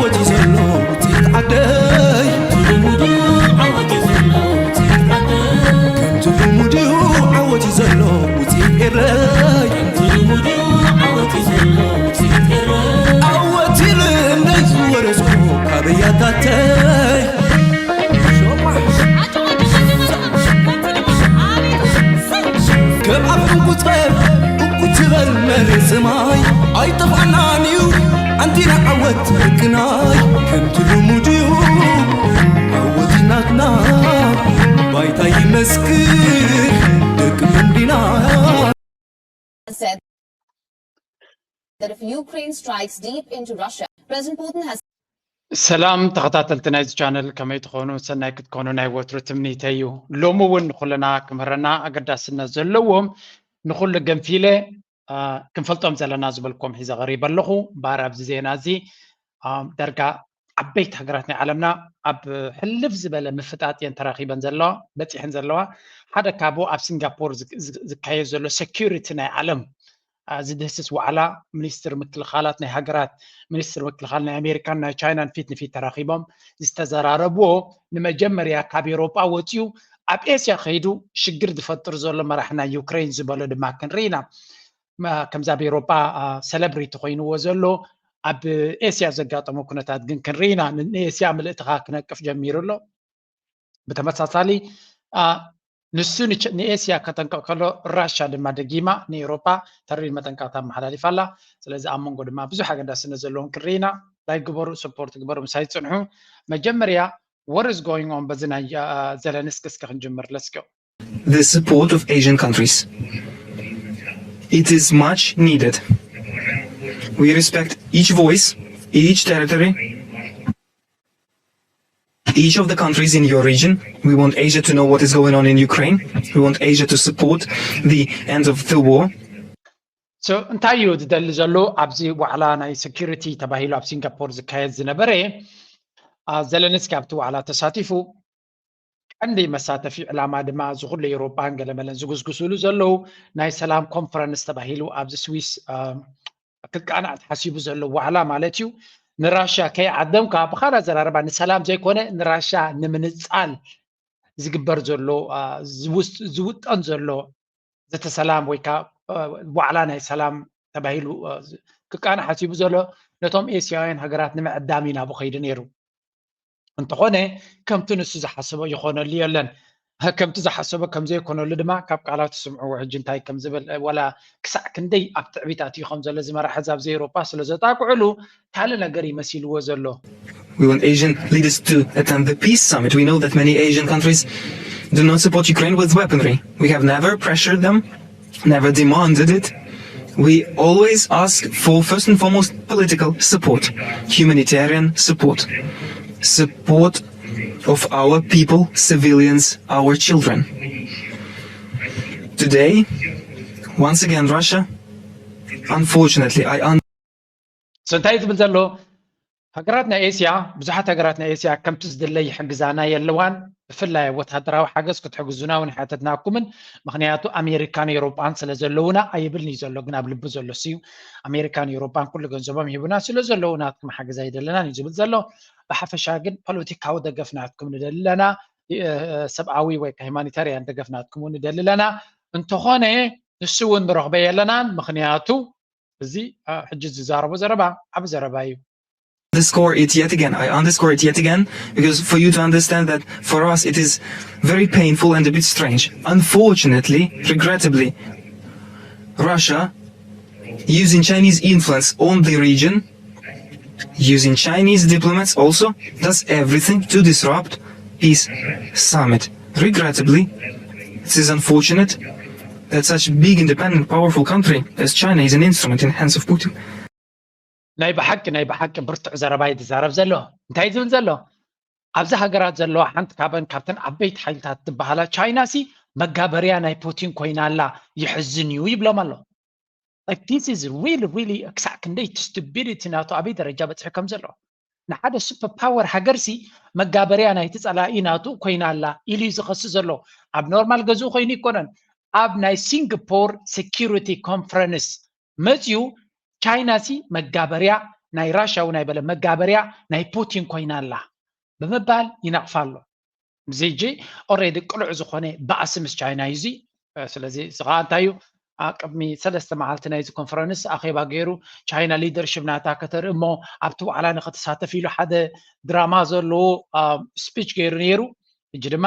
ዓወት እዩ ዘሎ ውፅኢት ዓደይ፣ ከምቲ ልሙድ እዩ ዓወት እዩ ዘሎ ውፅኢት ዓደይ፣ ከምቲ ልሙድ እዩ ዓወት እዩ ዘሎ ውፅኢት ኤረይ፣ ከምቲ ልሙድ እዩ ዓወት እዩ ዘሎ ውፅኢት ኤረይ። ዓወት ይብል እንደይ ዝወረስኩ ካብ ኣያታተይ። ከም ኣፍ ዕንቁፀ እኩ ትበል መሬት ሰማይ ኣይጠፍኣናን እዩ ዓንዲና ዓወት ደቅናይ ከምቲ ልሙድ እዩ ዓወት ናትና ባይታ ይመስክር ደቂ መንዲና። Said that if Ukraine strikes deep into Russia, President Putin has ሰላም ተኸታተልቲ ናይዚ ቻነል፣ ከመይ ትኾኑ? ሰናይ ክትኮኑ ናይ ወትሩ ትምኒተይ እዩ። ሎሚ እውን ንኹልና ክምህረና ኣገዳስነት ዘለዎም ንኹሉ ገንፊለ፣ አ፣ ክንፈልጦም ዘለና ዝበልኩም ሒዘ ቀሪበ ኣለኹ። እምበኣር ኣብዚ ዜና እዚ፣ አ፣ ዳርጋ ዓበይቲ ሃገራት ናይ ዓለምና ኣብ ሕልፍ ዝበለ ምፍጣጥ እየን ተራኺበን ዘለዋ፣ በፂሐን ዘለዋ። ሓደ ካብኡ ኣብ ሲንጋፖር ዝ-፣ ዝ-፣ ዝካየድ ዘሎ ሴኩሪቲ ናይ ዓለም፣ አ፣ ዝድህስስ ዋዕላ ሚኒስትር ምክልኻላት ናይ ሃገራት፣ ሚኒስትር ምክልኻል ናይ ኣሜሪካን ናይ ቻይናን ፊት ንፊት ተራኺቦም ዝተዘራረብዎ፣ ንመጀመርያ ካብ ኤውሮጳ ወፂኡ ኣብ ኤስያ ከይዱ ሽግር ዝፈጥር ዘሎ መራሒ ናይ ዩክሬን ዝበሎ ድማ ክንርኢ ኢና። መ-፣ ከምዚ ኣብ ኤውሮጳ፣ አ፣ ሰለብሪቲ ኮይንዎ ዘሎ፣ ኣብ ኤስያ ዘጋጠሞ ኩነታት ግን ክንርኢ ኢና። ን-፣ ንኤስያ ምልእትኻ ክነቅፍ ጀሚሩ ኣሎ። ብተመሳሳሊ፣ አ፣ ንሱ ንቸ-፣ ንኤስያ ከጠንቅቕ ከሎ፣ ራሻ ድማ ደጊማ ንኤውሮጳ ተሪር መጠንቀቕታ ኣመሓላሊፋ ኣላ። ስለዚ ኣብ መንጎ ድማ ብዙሕ ኣገዳስነት ዘለዎም ክንርኢ ኢና። ላይክ ግበሩ፣ ሰፖርት ግበሩ፣ ምሳይ ጽንሑ። መጀመርያ what is going on በዚ ናይ፣ አ፣ ዘለንስኪ እስኪ ክንጅምር። Let's go. The support of Asian countries. It is much needed. We respect each voice, each territory, each of the countries in your region. We want Asia to know what is going on in Ukraine. We want Asia to support the end of the war. So እንታይ እዩ ዝደሊ ዘሎ ኣብዚ ዋዕላ ናይ ሴኩሪቲ ተባሂሉ ኣብ ሲንጋፖር ዝካየድ ዝነበረ? አ፣ ዘለንስኪ ኣብቲ ዋዕላ ተሳቲፉ። ቀንዲ መሳተፊ ዕላማ ድማ እዚ ኩሉ ኤውሮጳን ገለመለን ዝጉስጉስሉ ዘለዉ ናይ ሰላም ኮንፈረንስ ተባሂሉ ኣብዚ ስዊስ፣ አ፣ ክቃናዕ ተሓሲቡ ዘሎ ዋዕላ ማለት እዩ። ንራሻ ከይዓደምካ ብኻልእ ኣዘራርባ ንሰላም ዘይኮነ ንራሻ ንምንጻል ዝግበር ዘሎ፣ አ፣ ዝውስ-፣ ዝውጠን ዘሎ ዘተ ሰላም ወይ ከዓ፣ አ፣ ዋዕላ ናይ ሰላም ተባሂሉ፣ አ፣ ዝ-፣ ክቃናዕ ሓሲቡ ዘሎ ነቶም ኤስያውያን ሃገራት ንምዕዳም እዩ ናብኡ ከይዱ ነይሩ። እንተኾነ ከምቲ ንሱ ዝሓሰቦ ይኾነሉ የለን። ከምቲ ዝሓሰቦ ከም ዘይኮነሉ ድማ ካብ ቃላቱ ስምዕዎ። ሕጂ እንታይ ከም ዝብል፣ ዋላ ክሳዕ ክንደይ ኣብ ትዕቢት ኣትዩ ከም ዘሎ እዚ መራሒ እዚ ኣብዚ ኤውሮጳ ስለ ዘጣቅዕሉ ካልእ ነገር እዩ መሲልዎ ዘሎ። We want Asian leaders to attend the peace summit. We know that many Asian countries do not support Ukraine with weaponry. We have never pressured them, never demanded it. We always ask for, first and foremost, political support, humanitarian support, support of our people, civilians, our children. Today, once again, Russia, unfortunately, I un- So እንታይ እዩ ዝብል ዘሎ? ሃገራት ናይ ኤስያ፣ ብዙሓት ሃገራት ናይ ኤስያ ከምቲ ዝድለ ይሕግዛና የለዋን። ብፍላይ ወታደራዊ ሓገዝ ክትሕግዙና እውን ሓተትናኩምን፣ ምኽንያቱ ኣሜሪካን ኤውሮጳን ስለ ዘለውና ኣይብልን እዩ ዘሎ፣ ግን ኣብ ልቡ ዘሎ እሱ እዩ። ኣሜሪካን ኤውሮጳን ኩሉ ገንዘቦም ሂቡና ስለ ዘለዉ ናትኩም ሓገዝ ኣይደለናን እዩ ዝብል ዘሎ። ብሓፈሻ ግን ፖለቲካዊ ደገፍ ናትኩም ንደሊ ኣለና፣ እ፣ ሰብኣዊ ወይ ከዓ ሂማኒታርያን ደገፍ ናትኩም እውን ንደሊ ኣለና። እንተኾነ ንሱ እውን ንረኽቦ የለናን፣ ምኽንያቱ እዚ፣ አ፣ ሕጂ ዝዛረቦ ዘረባ ዓቢ ዘረባ እዩ። Underscore it yet again. I underscore it yet again because for you to understand that for us it is very painful and a bit strange. Unfortunately, regrettably, Russia, using Chinese influence on the region, using Chinese diplomats also, does everything to disrupt peace summit. Regrettably, it is unfortunate that such big, independent, powerful country as China is an instrument in hands of Putin. ናይ ብሓቂ፣ ናይ ብሓቂ ብርቱዕ ዘረባ እዩ ዝዛረብ ዘሎ። እንታይ ዝብል ዘሎ? ኣብዚ ሃገራት ዘለዋ ሓንቲ ካብን ካብተን ዓበይቲ ሓይልታት ትበሃላ ቻይና ሲ መጋበርያ ናይ ፑቲን ኮይና ኣላ፣ ይሕዝን እዩ ይብሎም ኣሎ። Like, this is really, really ክሳዕ ክንደይ እቲ ስቱፒዲቲ ናቱ ኣበይ ደረጃ በፂሑ ከም ዘሎ። ንሓደ ሱፐር ፓወር ሃገር ሲ መጋበርያ ናይቲ ፀላኢ ናቱ ኮይና ኣላ ኢሉ እዩ ዝኸሲ ዘሎ። ኣብ ኖርማል ገዝኡ ኮይኑ ይኮነን። ኣብ ናይ ሲንጋፖር ሴኪሪቲ ኮንፈረንስ መፅዩ ቻይና ሲ መጋበርያ ናይ ራሽያ እውን ኣይበለ መጋበርያ ናይ ፑቲን ኮይና ኣላ ብምባል ይነቕፋ ኣሎ። እዚ ሕጂ ኦሬዲ ቅሉዕ ዝኾነ ባእሲ ምስ ቻይና እዩ እዚ። ስለዚ እዚ ከዓ እንታይ እዩ? ኣብ ቅድሚ ሰለስተ መዓልቲ ናይዚ ኮንፈረንስ ኣኼባ ገይሩ ቻይና ሊደርሽፕ ናታ ከተርኢ እሞ ኣብቲ ዋዕላ ንክትሳተፍ ኢሉ ሓደ ድራማ ዘለዎ ስፒች ገይሩ ነይሩ። ሕጂ ድማ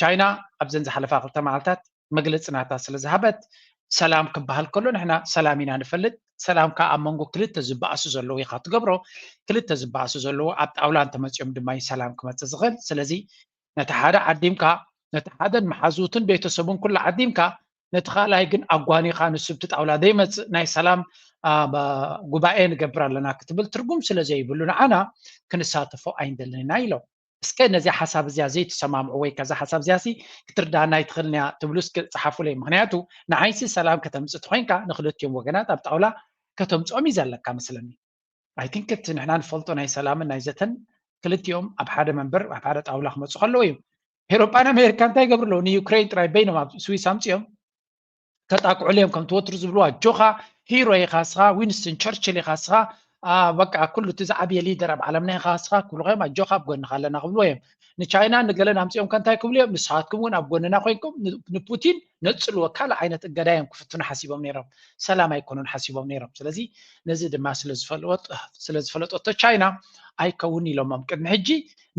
ቻይና ኣብዘን ዝሓለፋ ክልተ መዓልታት መግለፂ ናታ ስለ ዝሃበት ሰላም ክበሃል ከሎ ንሕና ሰላም ኢና ንፈልጥ። ሰላም ከዓ ኣብ መንጎ ክልተ ዝበኣሱ ዘለዉ ኢኻ ትገብሮ። ክልተ ዝበኣሱ ዘለዉ ኣብ ጣውላ እንተመፂኦም ድማ እዩ ሰላም ክመፅእ ዝኽእል። ስለዚ ነቲ ሓደ ዓዲምካ ነቲ ሓደን መሓዙትን ቤተሰቡን ኩሉ ዓዲምካ ነቲ ካልኣይ ግን ኣጓኒኻ ንሱ ብቲ ጣውላ ዘይመፅእ ናይ ሰላም ጉባኤ ንገብር ኣለና ክትብል ትርጉም ስለ ዘይብሉ ንዓና ክንሳተፎ ኣይንደልን ኢና ኢሎም። እስከ ነዚ ሓሳብ እዚኣ ዘይትሰማምዑ ወይ ከዛ ሓሳብ እዚኣ ሲ ክትርዳና ኣይትኽእልን እያ ትብሉ እስከ ጸሓፉለይ። ምክንያቱ ንዓይሲ ሰላም ከተምጽእ ተኮይንካ ንክልቲኦም ወገናት ኣብ ጣውላ ከተምጽኦም እዩ ዘለካ መስለኒ። I think እቲ ንሕና ንፈልጦ ናይ ሰላምን ናይ ዘተን ክልቲኦም ኣብ ሓደ መንበር ኣብ ሓደ ጣውላ ክመጹ ከለዉ እዩ። ኤሮጳን ኣሜሪካ እንታይ ይገብሩ ኣለዉ? ንዩክሬን ጥራይ በይኖም ኣብ ስዊስ ኣምጺኦም ከጣቅዑሉ እዮም። ከምቲ ወትሩ ዝብሉ ኣጆኻ ሂሮ ኢኻ ስኻ፣ ዊንስተን ቸርችል ኢኻ ስኻ፣ በቃ ኩሉ እቲ ዝዓብየ ሊደር ኣብ ዓለምና ኢኻ ስኻ ክብሉ እዮም። ኣጆኻ ኣብ ጎንኻ ኣለና ክብሉ እዮም። ንቻይና ንገለን ኣምፂኦም ከ እንታይ ክብሉ እዮም? ንስኻትኩም እውን ኣብ ጎንና ኮይንኩም ንፑቲን ነፅልዎ ካልእ ዓይነት እገዳ እዮም ክፍትኑ ሓሲቦም ነይሮም። ሰላም ኣይኮኑን ሓሲቦም ነይሮም። ስለዚ ነዚ ድማ ስለዝፈለጠቶ ቻይና ኣይከውን ኢሎሞም። ቅድሚ ሕጂ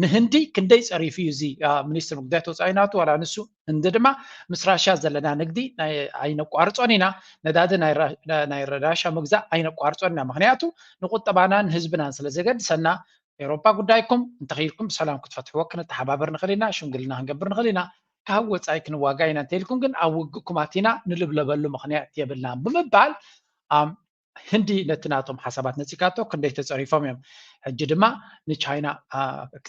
ንህንዲ ክንደይ ፀሪፉ እዩ እዚ ሚኒስትር ጉዳያት ወፃኢ ናቱ ዋላ ንሱ ህንዲ ድማ ምስ ራሽያ ዘለና ንግዲ ኣይነቋርፆን ኢና፣ ነዳዲ ናይ ራሽያ ምግዛእ ኣይነቋርፆን ኢና፣ ምክንያቱ ንቁጠባናን ንህዝብናን ስለ ዘገድሰና ኤውሮጳ ጉዳይኩም እንተኽኢልኩም ብሰላም ክትፈትሕዎ ክንተሓባበር ንኽእል ኢና፣ ሽምግልና ክንገብር ንኽእል ኢና፣ ካብ ወፃኢ ክንዋጋ ኢና እንተኢልኩም ግን ኣብ ውግእኩም ኣቲና ንልብለበሉ ምኽንያት የብልናን ብምባል ህንዲ ነቲ ናቶም ሓሳባት ነፂካቶ ክንደይ ተፀሪፎም እዮም። ሕጂ ድማ ንቻይና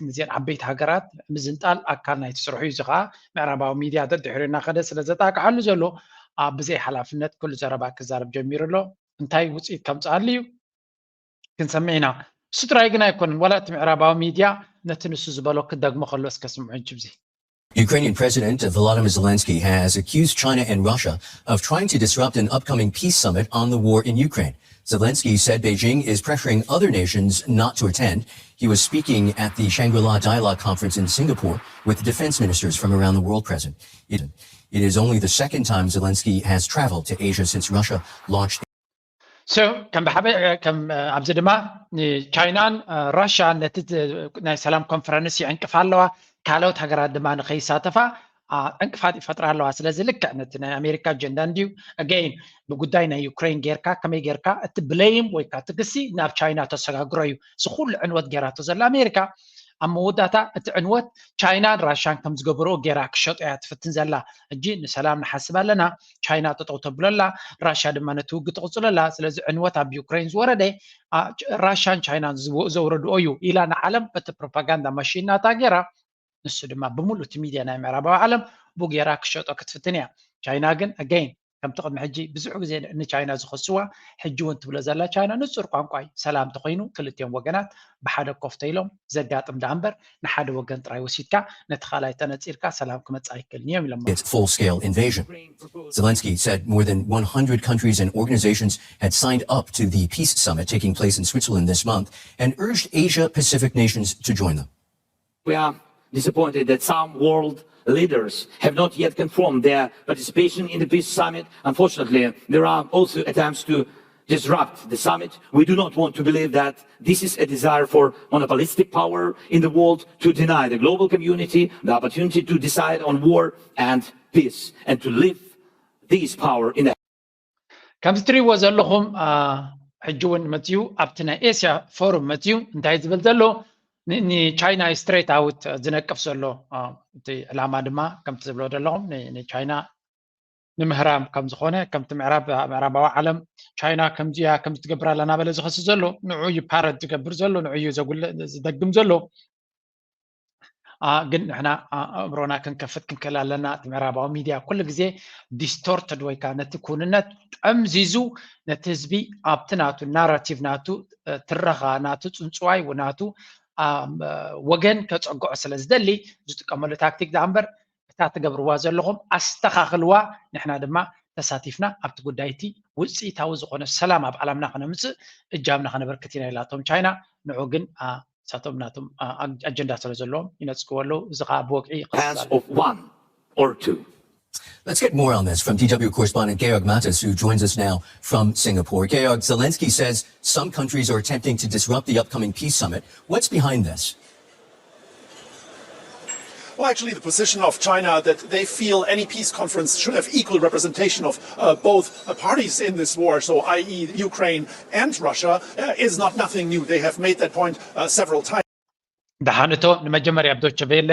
እዚአን ዓበይቲ ሃገራት ምዝንጣል ኣካል ናይቲ ስርሑ እዩ። እዚ ከዓ ምዕራባዊ ሚድያ ደድሕሪኡ እናኸደ ስለ ዘጣቅዓሉ ዘሎ ብዘይ ሓላፍነት ኩሉ ዘረባ ክዛረብ ጀሚሩ ኣሎ። እንታይ ውፅኢት ከምፅኣሉ እዩ ክንሰምዕ ኢና። እሱ ጥራይ ግን ኣይኮነን፣ ዋላ እቲ ምዕራባዊ ሚድያ ነቲ ንሱ ዝበሎ ክደግሞ ከሎ እስከ ስምዑ እንጂ ብዚ Ukrainian President Volodymyr Zelensky has accused China and Russia of trying to disrupt an upcoming peace summit on the war in Ukraine. Zelensky said Beijing is pressuring other nations not to attend. He was speaking at the Shangri-La Dialogue Conference in Singapore with defense ministers from around the world present. It, it is only the second time Zelensky has traveled to Asia since Russia launched so ከም ብሓበ ከም ኣብዚ ድማ ንቻይናን ራሽያን ነቲ ናይ ሰላም ኮንፈረንስ ይዕንቅፋ ኣለዋ። ካልኦት ሃገራት ድማ ንከይሳተፋ ዕንቅፋት ይፈጥራ ኣለዋ። ስለዚ ልክዕ ነቲ ናይ ኣሜሪካ ኣጀንዳ እንድዩ። ኣገይን ብጉዳይ ናይ ዩክሬን ጌርካ ከመይ ጌርካ እቲ ብለይም ወይ ከዓ እቲ ክሲ ናብ ቻይና ተሰጋግሮ እዩ። እዚ ኩሉ ዕንወት ጌራቶ ዘላ ኣሜሪካ ኣብ መወዳእታ እቲ ዕንወት ቻይናን ራሽያን ከም ዝገብርኦ ጌራ ክሸጦ እያ ትፍትን ዘላ። ሕጂ ንሰላም ንሓስብ ኣለና፣ ቻይና ጠጠው ተብሎ ኣላ፣ ራሽያ ድማ ነቲ ውግእ ትቕጽሎ ኣላ። ስለዚ ዕንወት ኣብ ዩክሬን ዝወረደ ራሽያን ቻይናን ዘውረድኦ እዩ ኢላ ንዓለም በቲ ፕሮፓጋንዳ ማሽን ናታ ጌራ ንሱ ድማ ብምሉእ እቲ ሚድያ ናይ ምዕራባዊ ዓለም ብኡ ጌራ ክሸጦ ክትፍትን እያ። ቻይና ግን ኣገይን ከምቲ ቅድሚ ሕጂ ብዙሕ ግዜ ንቻይና ዝኸስዋ ሕጂ እውን ትብሎ ዘላ ቻይና ንፁር ቋንቋ እዩ። ሰላም ተኮይኑ ክልቲኦም ወገናት ብሓደ ኮፍ ተይሎም ዘጋጥም ደኣ እምበር ንሓደ ወገን ጥራይ ወሲድካ ነቲ ካልኣይ ተነፂርካ ሰላም ክመፅእ ኣይክእልን እዮም ኢሎም። It's full-scale invasion. Zelensky said more than one hundred countries and organizations had signed up to the peace summit taking place in Switzerland this month and urged Asia-Pacific nations to join them. We are disappointed that some world leaders have not yet confirmed their participation in the peace summit. Unfortunately, there are also attempts to disrupt the summit. We do not want to believe that this is a desire for monopolistic power in the world to deny the global community the opportunity to decide on war and peace and to leave this power in the ከምዚ ትሪእዎ ዘለኹም ሕጂ እውን መፅዩ ኣብቲ ናይ ኤስያ ፎሩም መፅዩ እንታይ ዝብል ዘሎ ንቻይና ስትሬት ኣውት ዝነቅፍ ዘሎ እቲ ዕላማ ድማ ከምቲ ዝብሎ ዘለኹም ንቻይና ንምህራም ከም ዝኾነ ከምቲ ምዕራብ ምዕራባዊ ዓለም ቻይና ከምዚያ ከምዚ ትገብር ኣላ እናበለ ዝኸሲ ዘሎ ንዑ እዩ ፓረንት ዝገብር ዘሎ ንዑ እዩ ዘጉልእ ዝደግም ዘሎ። ግን ንሕና ኣእምሮና ክንከፍት ክንክእል ኣለና። እቲ ምዕራባዊ ሚድያ ኩሉ ግዜ ዲስቶርትድ ወይ ከዓ ነቲ ኩንነት ጠምዚዙ ነቲ ህዝቢ ኣብቲ ናቱ ናራቲቭ ናቱ ትረኻ ናቱ ፅንፅዋይ ናቱ ወገን ከፀግዖ ስለ ዝደሊ ዝጥቀመሉ ታክቲክ ደኣ እምበር እታ ትገብርዋ ዘለኹም ኣስተኻኽልዋ ንሕና ድማ ተሳቲፍና ኣብቲ ጉዳይ እቲ ውፅኢታዊ ዝኾነ ሰላም ኣብ ዓለምና ከነምፅእ እጃምና ከነበርክት ኢና ኢላቶም ቻይና። ንዑ ግን ንሳቶም ናቶም ኣጀንዳ ስለ ዘለዎም ይነፅግዎ ኣለዉ። እዚ ከዓ ብወግዒ ይቐፅል ኣሎ። Let's get more on this from D W correspondent Georg Matas, who joins us now from Singapore. Georg, Zelensky says some countries are attempting to disrupt the upcoming peace summit. What's behind this? Well, actually, the position of China that they feel any peace conference should have equal representation of uh, both uh, parties in this war, so i e. Ukraine and Russia, uh, is not nothing new. They have made that point uh, several times. ደሓን እቶ ንመጀመርያ ኣብ ዶቸ ቬለ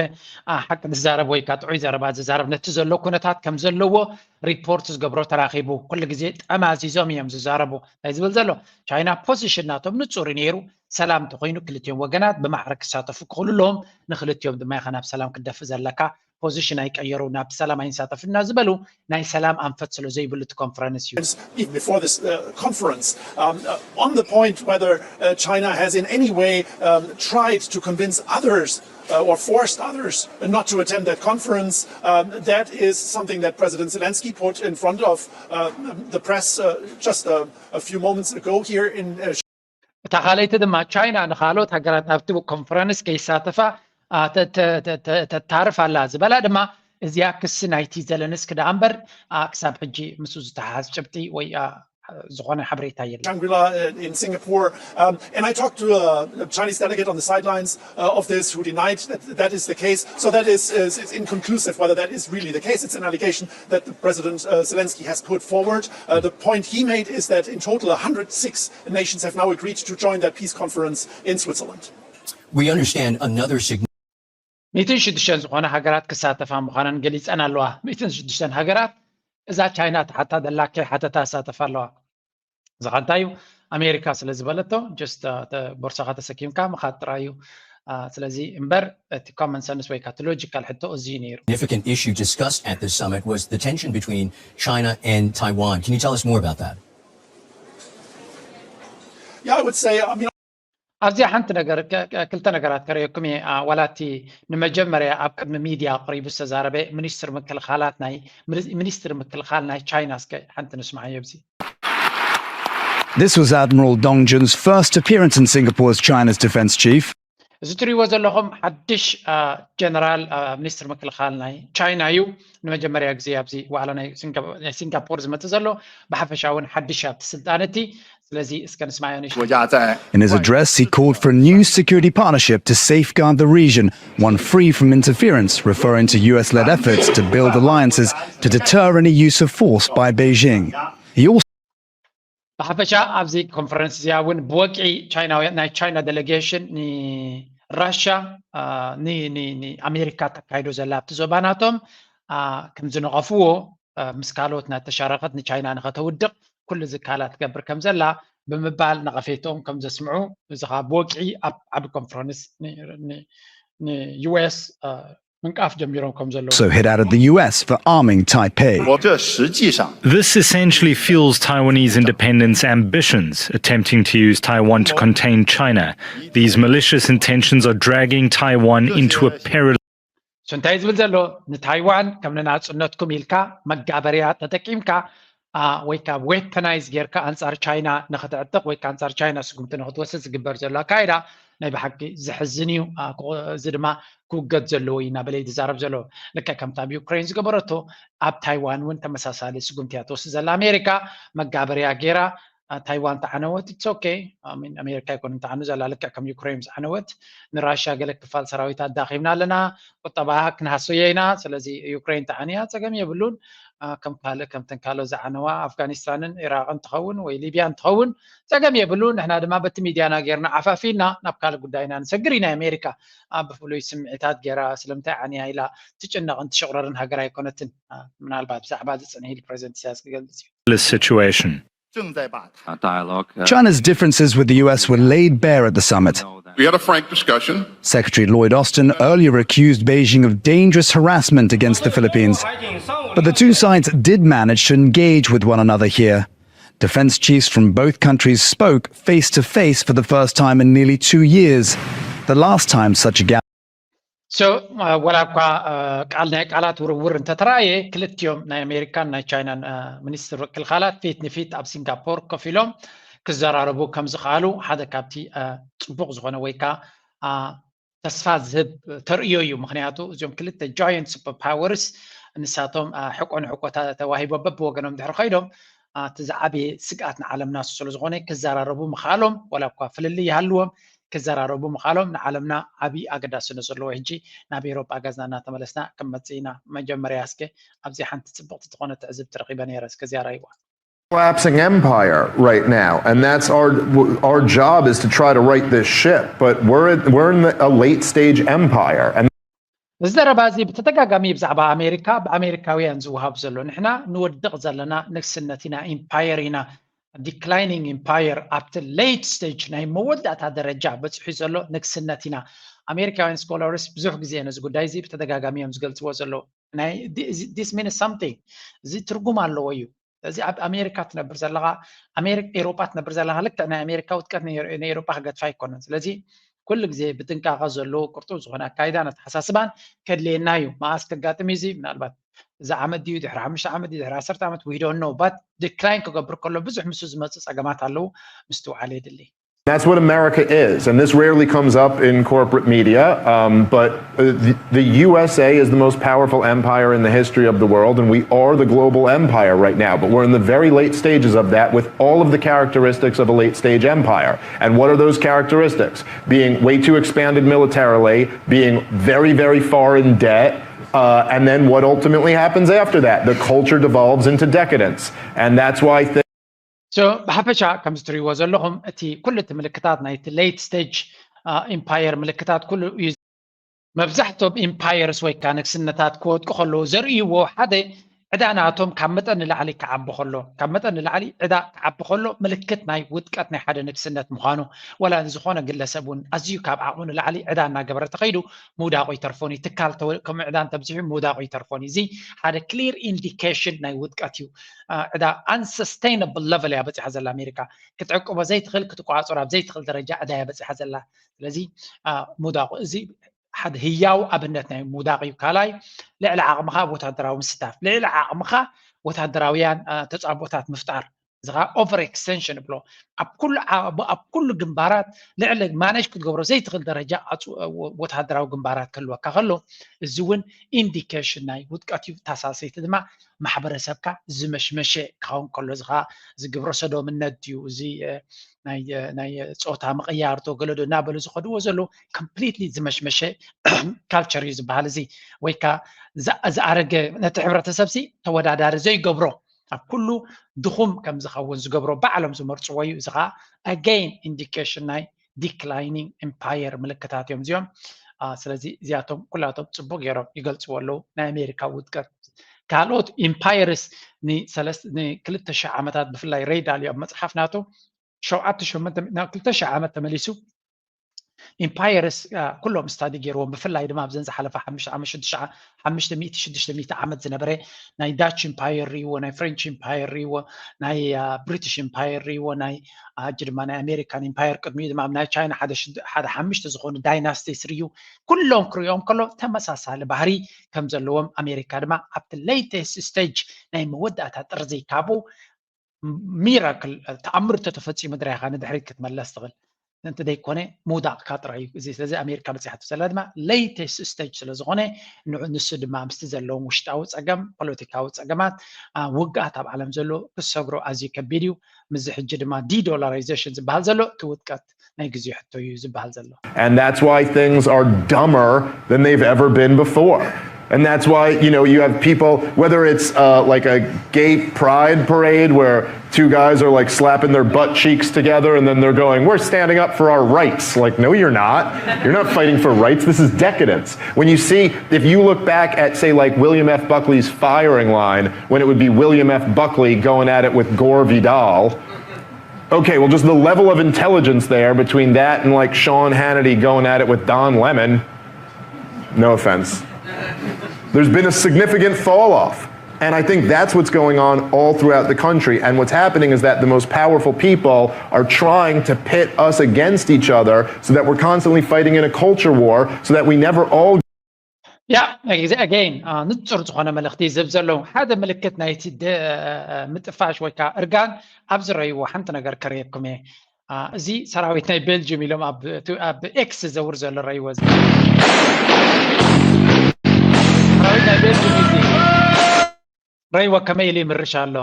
ሓቂ ዝዛረብ ወይ ከዓ ጥዑይ ዘረባ ዝዛረብ ነቲ ዘሎ ኩነታት ከም ዘለዎ ሪፖርት ዝገብሮ ተራኺቡ ኩሉ ግዜ ጠማዚዞም እዮም ዝዛረቡ። እንታይ ዝብል ዘሎ ቻይና ፖዚሽን ናቶም ንፁር ነይሩ። ሰላም እንተኮይኑ ክልቲኦም ወገናት ብማዕረ ክሳተፉ ክኽእሉ ኣለዎም። ንክልቲኦም ድማ ኢኻ ናብ ሰላም ክትደፍእ ዘለካ። ፖዚሽን ኣይቀየሩ፣ ናብቲ ሰላም ኣይንሳተፍና ዝበሉ ናይ ሰላም ኣንፈት ስለ ዘይብሉ እቲ ኮንፈረንስ እዩ። Even before this uh, conference, um, uh, on the point whether uh, China has in any way um, tried to convince others uh, or forced others not to attend that conference, um, that is something that President Zelensky put in front of uh, the press uh, just a, a few moments ago here in uh, እታ ካልኣይቲ ድማ ቻይና ንካልኦት ሃገራት ኣብቲ ኮንፈረንስ ከይሳተፋ ተታርፍ ኣላ ዝበላ ድማ እዚኣ ክሲ ናይቲ ዘለንስኪ ደኣ እምበር ክሳብ ሕጂ ምስኡ ዝተሓሓዝ ጭብጢ ወይ ዝኾነ ሓበሬታ የለን። Shangri-La uh, in Singapore. Um, and I talked to a Chinese delegate on the sidelines uh, of this who denied that that is the case. So that is, is, is inconclusive whether that is really the case. It's an allegation that the President uh, Zelensky has put forward. Uh, the point he made is that in total one hundred six nations have now agreed to join that peace conference in Switzerland. We understand another significant ሚእትን ሽዱሽተን ዝኾነ ሃገራት ክሳተፋ ምዃነን ገሊፀን ኣለዋ። ሚእትን ሽዱሽተን ሃገራት እዛ ቻይና ትሓታ ደላ ከይሓተታ ይሳተፋ ኣለዋ። እዚ ኸ እንታይ እዩ? ኣሜሪካ ስለ ዝበለቶ just ቦርሳኻ ተሰኪምካ ምኻድ ጥራይ እዩ። ስለዚ እምበር እቲ common sense ወይ ከዓ እቲ ሎጂካል ሕቶ እዚ እዩ ነይሩ። Significant issue discussed at this summit was the tension between China and Taiwan. Can you tell us more about that? Yeah, I would say, I mean, ኣብዚኣ ሓንቲ ነገር ክልተ ነገራት ከርእየኩም እየ። ዋላ እቲ ንመጀመርያ ኣብ ቅድሚ ሚድያ ኣቕሪቡ ዝተዛረበ ሚኒስትር ምክልኻላት ናይ ሚኒስትር ምክልኻል ናይ ቻይና እስከ ሓንቲ ንስምዓዮ ኣብዚ። This was Admiral Dong Jun's first appearance in Singapore's China's defense chief. እዚ ትሪእዎ ዘለኹም ሓድሽ ጀነራል ሚኒስትር ምክልኻል ናይ ቻይና እዩ። ንመጀመርያ ግዜ ኣብዚ ዋዕላ ናይ ሲንጋፖር ዝመፅእ ዘሎ። ብሓፈሻ እውን ሓድሽ ኣብቲ ስልጣን እቲ ስለዚ እስከ ንስማዮ ንሽ In his address, he called for a new security partnership to safeguard the region, one free from interference, referring to U S led efforts to build alliances to deter any use of force by Beijing. He also ብሓፈሻ ኣብዚ ኮንፈረንስ እዚኣ እውን ብወግዒ ቻይናውያን ናይ ቻይና ዴሌጌሽን ንራሻ ንኣሜሪካ ተካይዶ ዘላ ኣብቲ ዞባ ናቶም ከም ዝነቐፍዎ ምስ ካልኦት እናተሻረኸት ንቻይና ንኸተውድቕ ኩሉ ዝካላ ትገብር ከም ዘላ ብምባል ነቐፌትኦም ከም ዘስምዑ እዚ ከዓ ብወግዒ ኣብ ዓቢ ኮንፈረንስ ንዩኤስ ምንቃፍ ጀሚሮም ከም ዘለዉ። So hit out at the U S for arming Taipei. 我这实际上 This essentially fuels Taiwanese independence ambitions, attempting to use Taiwan to contain China. These malicious intentions are dragging Taiwan into a perilous So እንታይ ዝብል ዘሎ ንታይዋን ከም ንናጽነትኩም ኢልካ መጋበርያ ተጠቂምካ ወይ ከዓ ዌፐናይዝ ጌርካ ኣንጻር ቻይና ንክትዕጥቕ ወይ ከዓ ኣንጻር ቻይና ስጉምቲ ንክትወስድ ዝግበር ዘሎ ኣካይዳ ናይ ብሓቂ ዘሕዝን እዩ። እዚ ድማ ክውገድ ዘለዎ እዩ እናበለ እዩ ዝዛረብ ዘሎ። ልክዕ ከምቲ ኣብ ዩክሬን ዝገበረቶ ኣብ ታይዋን እውን ተመሳሳሊ ስጉምቲ እያ ትወስድ ዘላ ኣሜሪካ። መጋበርያ ጌራ ታይዋን ተዓነወት it's okay. ኣሜሪካ ኣይኮንን ተዓኑ ዘላ ልክዕ ከም ዩክሬን ዝዓነወት ንራሽያ ገለ ክፋል ሰራዊት ኣዳኺምና ኣለና። ቁጠባ ክንሃሰዮ ኢና። ስለዚ ዩክሬን ተዓንያ ጸገም የብሉን። ከም ካልእ ከምተን ካልኦ ዝዓነዋ ኣፍጋኒስታንን ኢራቅን ትኸውን ወይ ሊብያን ትኸውን ጸገም የብሉ። ንሕና ድማ በቲ ሚድያና ጌርና ዓፋፊና ናብ ካልእ ጉዳይና ንሰግር ኢና። ኣሜሪካ ብፍሉይ ስምዒታት ጌራ ስለምንታይ ዓንያ ኢላ ትጭነቕን ትሽቕረርን ሃገር ኣይኮነትን። ምናልባት ብዛዕባ እዚ ጽንሕ ኢሉ ፕሬዚደንት ኢሳያስ ክገልጽ እዩ። situation. China's differences with the U S were laid bare at the summit. We had a frank discussion. Secretary Lloyd Austin earlier accused Beijing of dangerous harassment against the Philippines. But the two sides did manage to engage with one another here. Defense chiefs from both countries spoke face to face for the first time in nearly two years. The last time such a gathering So ወላ እኳ ቃል ናይ ቃላት ውርውር እንተተረኣየ፣ ክልቲኦም ናይ ኣሜሪካን ናይ ቻይናን ሚኒስትር ክልኻላት ፊት ንፊት ኣብ ሲንጋፖር ኮፍ ኢሎም ክዘራረቡ ከም ዝኽኣሉ ሓደ ካብቲ ጽቡቕ ዝኾነ ወይ ከዓ ተስፋ ዝህብ ተርእዮ እዩ። ምክንያቱ እዚኦም ክልተ ጃየንት ሱፐር ፓወርስ ንሳቶም ሕቆ ንሕቆ ተዋሂቦ በብወገኖም ድሕሪ ከይዶም እቲ ዝዓበየ ስግኣት ንዓለምና እሱ ስለዝኾነ ክዘራረቡ ምኽኣሎም፣ ዋላ እኳ ፍልልይ ይሃልዎም፣ ክዘራረቡ ምኽኣሎም ንዓለምና ዓብዪ ኣገዳስነት ዘለዎ። ሕጂ ናብ ኤሮጳ ገዝና እናተመለስና ክንመጽእ ኢና። መጀመርያ እስከ ኣብዚ ሓንቲ ጽብቕቲ ዝኾነ ትዕዝብቲ ረኺበ ነይረ፣ እስከ እዚኣ ራይዋ። Collapsing empire right now, and that's our our job is to try to right this ship. But we're we're in the, a late stage empire, and እዚ ዘረባ እዚ ብተደጋጋሚ ብዛዕባ ኣሜሪካ ብኣሜሪካውያን ዝወሃብ ዘሎ፣ ንሕና ንወድቕ ዘለና ንግስነት ኢና፣ ኢምፓየር ኢና፣ ዲክላይኒንግ ኢምፓየር፣ ኣብቲ ሌት ስቴጅ ናይ መወዳእታ ደረጃ በፂሑ ዘሎ ንግስነት ኢና። ኣሜሪካውያን ስኮላርስ ብዙሕ ግዜ ነዚ ጉዳይ እዚ ብተደጋጋሚ እዮም ዝገልፅዎ ዘለዉ። ናይ this means something፣ እዚ ትርጉም ኣለዎ እዩ። ስለዚ ኣብ ኣሜሪካ ትነብር ዘለኻ፣ ኣሜሪካ ኤሮጳ ትነብር ዘለኻ፣ ልክዕ ናይ ኣሜሪካ ውድቀት ንኤሮጳ ክገድፋ ኣይኮነን። ስለዚ ኩሉ ግዜ ብጥንቃቐ ዘለዎ ቅርጡው ዝኾነ ኣካይዳን ኣተሓሳስባን ከድልየና እዩ። መኣስ ከጋጥም እዩ እዚ? ምናልባት እዚ ዓመት ድዩ፣ ድሕሪ ሓሙሽተ ዓመት ድዩ፣ ድሕሪ ዓሰርተ ዓመት፣ we don't know, but ዲክላይን ክገብር ከሎ ብዙሕ ምስ ዝመፁ ፀገማት ኣለዉ፣ ምስትውዓል የድሊ። That's what America is. And this rarely comes up in corporate media, um, but uh, the, the U S A is the most powerful empire in the history of the world, and we are the global empire right now. But we're in the very late stages of that with all of the characteristics of a late stage empire. And what are those characteristics? Being way too expanded militarily, being very, very far in debt, uh, and then what ultimately happens after that? The culture devolves into decadence. And that's why things So ብሓፈሻ ከምዚ ትሪእዎ ዘለኹም እቲ ኩሉ እቲ ምልክታት ናይቲ ሌት ስቴጅ ኢምፓየር ምልክታት ኩሉ እዩ። መብዛሕትኦም ኢምፓየርስ ወይ ከዓ ንግስነታት ክወድቁ ከለዉ ዘርእይዎ ሓደ ዕዳ ናቶም ካብ መጠን ንላዕሊ ክዓቢ ከሎ፣ ካብ መጠን ንላዕሊ ዕዳ ክዓቢ ከሎ ምልክት ናይ ውድቀት ናይ ሓደ ንግስነት ምዃኑ፣ ወላ ዝኾነ ግለሰብ እውን ኣዝዩ ካብ ዓቕሙ ንላዕሊ ዕዳ እናገበረ ተኸይዱ ምውዳቑ ይተርፎን እዩ። ትካል ከም ዕዳ እንተብዚሑ ምውዳቑ ይተርፎን እዩ። እዚ ሓደ ክሊር ኢንዲኬሽን ናይ ውድቀት እዩ። ዕዳ unsustainable level እያ በፂሓ ዘላ ኣሜሪካ። ክትዕቅቦ ዘይትኽእል፣ ክትቋፅሮ ኣብ ዘይትኽእል ደረጃ ዕዳ እያ በፂሓ ዘላ። ስለዚ ምውዳቑ እዚ ሓደ ህያው ኣብነት ናይ ምውዳቕ እዩ። ካልኣይ ልዕሊ ዓቕምኻ ወታደራዊ ምስታፍ፣ ልዕሊ ዓቕምኻ ወታደራውያን ተፃቦታት ምፍጣር። እዚ ከዓ ኦቨር ኤክስቴንሽን ይብሎ። ኣብ ኩሉ ኣብ ኩሉ ግንባራት ልዕሊ ማኔጅ ክትገብሮ ዘይትኽእል ደረጃ ወታደራዊ ግንባራት ክህልወካ ከሎ፣ እዚ እውን ኢንዲኬሽን ናይ ውድቀት እዩ። ታሳሰይቲ ድማ ማሕበረሰብካ ዝመሽመሸ ክኸውን ከሎ፣ እዚ ከዓ እዚ ግብረ ሰዶምነት ድዩ፣ እዚ ናይ ጾታ ምቕያር ዶ ገለ ዶ እናበሉ ዝኸድዎ ዘለዉ ኮምፕሊትሊ ዝመሽመሸ ካልቸር እዩ ዝበሃል። እዚ ወይ ከዓ ዝኣረገ ነቲ ሕብረተሰብ ሲ ተወዳዳሪ ዘይገብሮ ኣብ ኩሉ ድኹም ከም ዝኸውን ዝገብሮ ባዕሎም ዝመርፅዎ እዩ። እዚ ከዓ ኣገይን ኢንዲኬሽን ናይ ዲክላይኒንግ ኢምፓየር ምልክታት እዮም እዚኦም። ስለዚ እዚኣቶም ኩላቶም ፅቡቅ ገይሮም ይገልፅዎ ኣለዉ ናይ ኣሜሪካ ውድቀት። ካልኦት ኢምፓየርስ ንክልተ ሽሕ ዓመታት ብፍላይ ሬይ ዳልዮ ኣብ መፅሓፍ ናቱ ሸውዓተ ሸሞንተ ናብ ክልተ ሽሕ ዓመት ተመሊሱ ኢምፓየርስ ኩሎም ስታዲ ገይርዎም፣ ብፍላይ ድማ ኣብዘን ዝሓለፈ ሓሙሽተ ዓመት ሽዱሽተ ዓመት ሽዱሽተ ሚእቲ ዓመት ዝነበረ ናይ ዳች ኢምፓየር ርይዎ፣ ናይ ፍሬንች ኢምፓየር ርይዎ፣ ናይ ብሪቲሽ ኢምፓየር ርይዎ፣ ናይ ሕጂ ድማ ናይ ኣሜሪካን ኢምፓየር ቅድሚኡ ድማ ኣብ ናይ ቻይና ሓደ ሓደ ሓሙሽተ ዝኾኑ ዳይናስቲስ ርዩ። ኩሎም ክሪኦም ከሎ ተመሳሳሊ ባህሪ ከም ዘለዎም ኣሜሪካ ድማ ኣብቲ ሌተስት ስቴጅ ናይ መወዳእታ ጥርዚ ካብኡ ሚራክል ተኣምር ተተፈፂሙ ድራይኻ ንድሕሪት ክትመለስ ትኽእል። እንተ ዘይኮነ ምውዳቕካ ጥራይ እዩ እዚ። ስለዚ ኣሜሪካ በፂሓቶ ዘላ ድማ ሌተስት ስቴጅ ስለ ዝኾነ ንሱ ድማ ምስቲ ዘለዎም ውሽጣዊ ፀገም፣ ፖለቲካዊ ፀገማት፣ ውግኣት ኣብ ዓለም ዘሎ ክሰግሮ ኣዝዩ ከቢድ እዩ። ምስዚ ሕጂ ድማ ዲዶላራይዜሽን ዝበሃል ዘሎ እቲ ውድቀት ናይ ግዜ ሕቶ እዩ ዝበሃል ዘሎ። And that's why things are dumber than they've ever been before. And that's why, you know, you have people, whether it's uh, like a gay pride parade where two guys are like slapping their butt cheeks together and then they're going, "We're standing up for our rights." Like, no, you're not. You're not fighting for rights. This is decadence. When you see, if you look back at, say, like William F. Buckley's firing line, when it would be William F. Buckley going at it with Gore Vidal, okay, well, just the level of intelligence there between that and like Sean Hannity going at it with Don Lemon, no offense. There's been a significant fall off. And I think that's what's going on all throughout the country. And what's happening is that the most powerful people are trying to pit us against each other so that we're constantly fighting in a culture war so that we never all ያ፣ again ንፁር ዝኾነ መልእኽቲ ዝህብ ዘሎ ሓደ ምልክት ናይቲ ምጥፋሽ ወይ ከዓ እርጋን ኣብዚ ረይዎ ሓንቲ ነገር ከርእየኩም እየ። እዚ ሰራዊት ናይ ቤልጅም ኢሎም ኣብ ኤክስ ዘውር ዘሎ ረይዎ፣ ሰራዊት ናይ ቤልጅም እዩ። ረይዎ ከመይ ኢሉ ይምርሽ ኣሎ።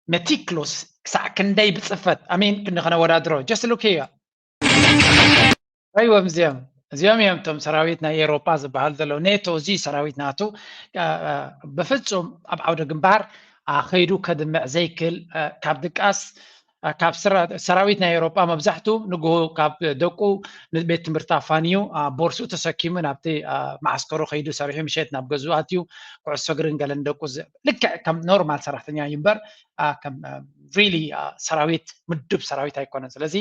መቲክሎስ ክሳዕ ክንደይ ብፅፈት ኣሜን ክንዲ ከነወዳድሮ just look here። ኣይዎም እዚኦም እዚኦም እዮም እቶም ሰራዊት ናይ ኤሮጳ ዝበሃል ዘለዉ ኔቶ። እዚ ሰራዊት ናቱ ብፍፁም ኣብ ዓውደ ግንባር ከይዱ ከድምዕ ዘይክል ካብ ድቃስ ካብ ሰራዊት ናይ ኤሮጳ መብዛሕቱ ንግሆ ካብ ደቁ ንቤት ትምህርቲ ኣፋንዩ ቦርሱ ተሰኪሙ ናብቲ መዓስከሩ ከይዱ ሰሪሑ ምሸት ናብ ገዝኡ ኣትዩ ኩዕሶ እግርን ገለን ደቁ ልክዕ ከም ኖርማል ሰራሕተኛ እዩ እምበር ከም ሪሊ ሰራዊት ምዱብ ሰራዊት ኣይኮነን። ስለዚ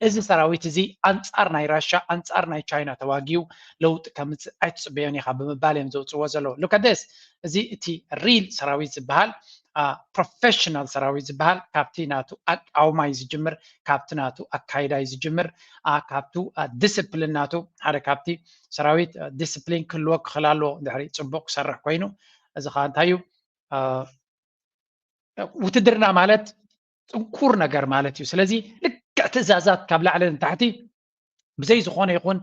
እዚ ሰራዊት እዚ ኣንፃር ናይ ራሻ ኣንፃር ናይ ቻይና ተዋጊኡ ለውጢ ከምፅእ ኣይትፅበዮን ኢኻ ብምባል እዮም ዘውፅዎ ዘለዉ። ሉከደስ እዚ እቲ ሪል ሰራዊት ዝበሃል ፕሮፌሽናል ሰራዊት ዝበሃል ካብቲ ናቱ ኣቃውማ እዩ ዝጅምር፣ ካብቲ ናቱ ኣካይዳ እዩ ዝጅምር፣ ካብቱ ዲስፕሊን ናቱ ሓደ ካብቲ ሰራዊት ዲስፕሊን ክህልዎ ክኽል ኣለዎ ድሕሪ ፅቡቅ ክሰርሕ ኮይኑ። እዚ ከዓ እንታይ እዩ? ውትድርና ማለት ጥንኩር ነገር ማለት እዩ። ስለዚ ልክዕ ትእዛዛት ካብ ላዕሊ ንታሕቲ ብዘይ ዝኾነ ይኹን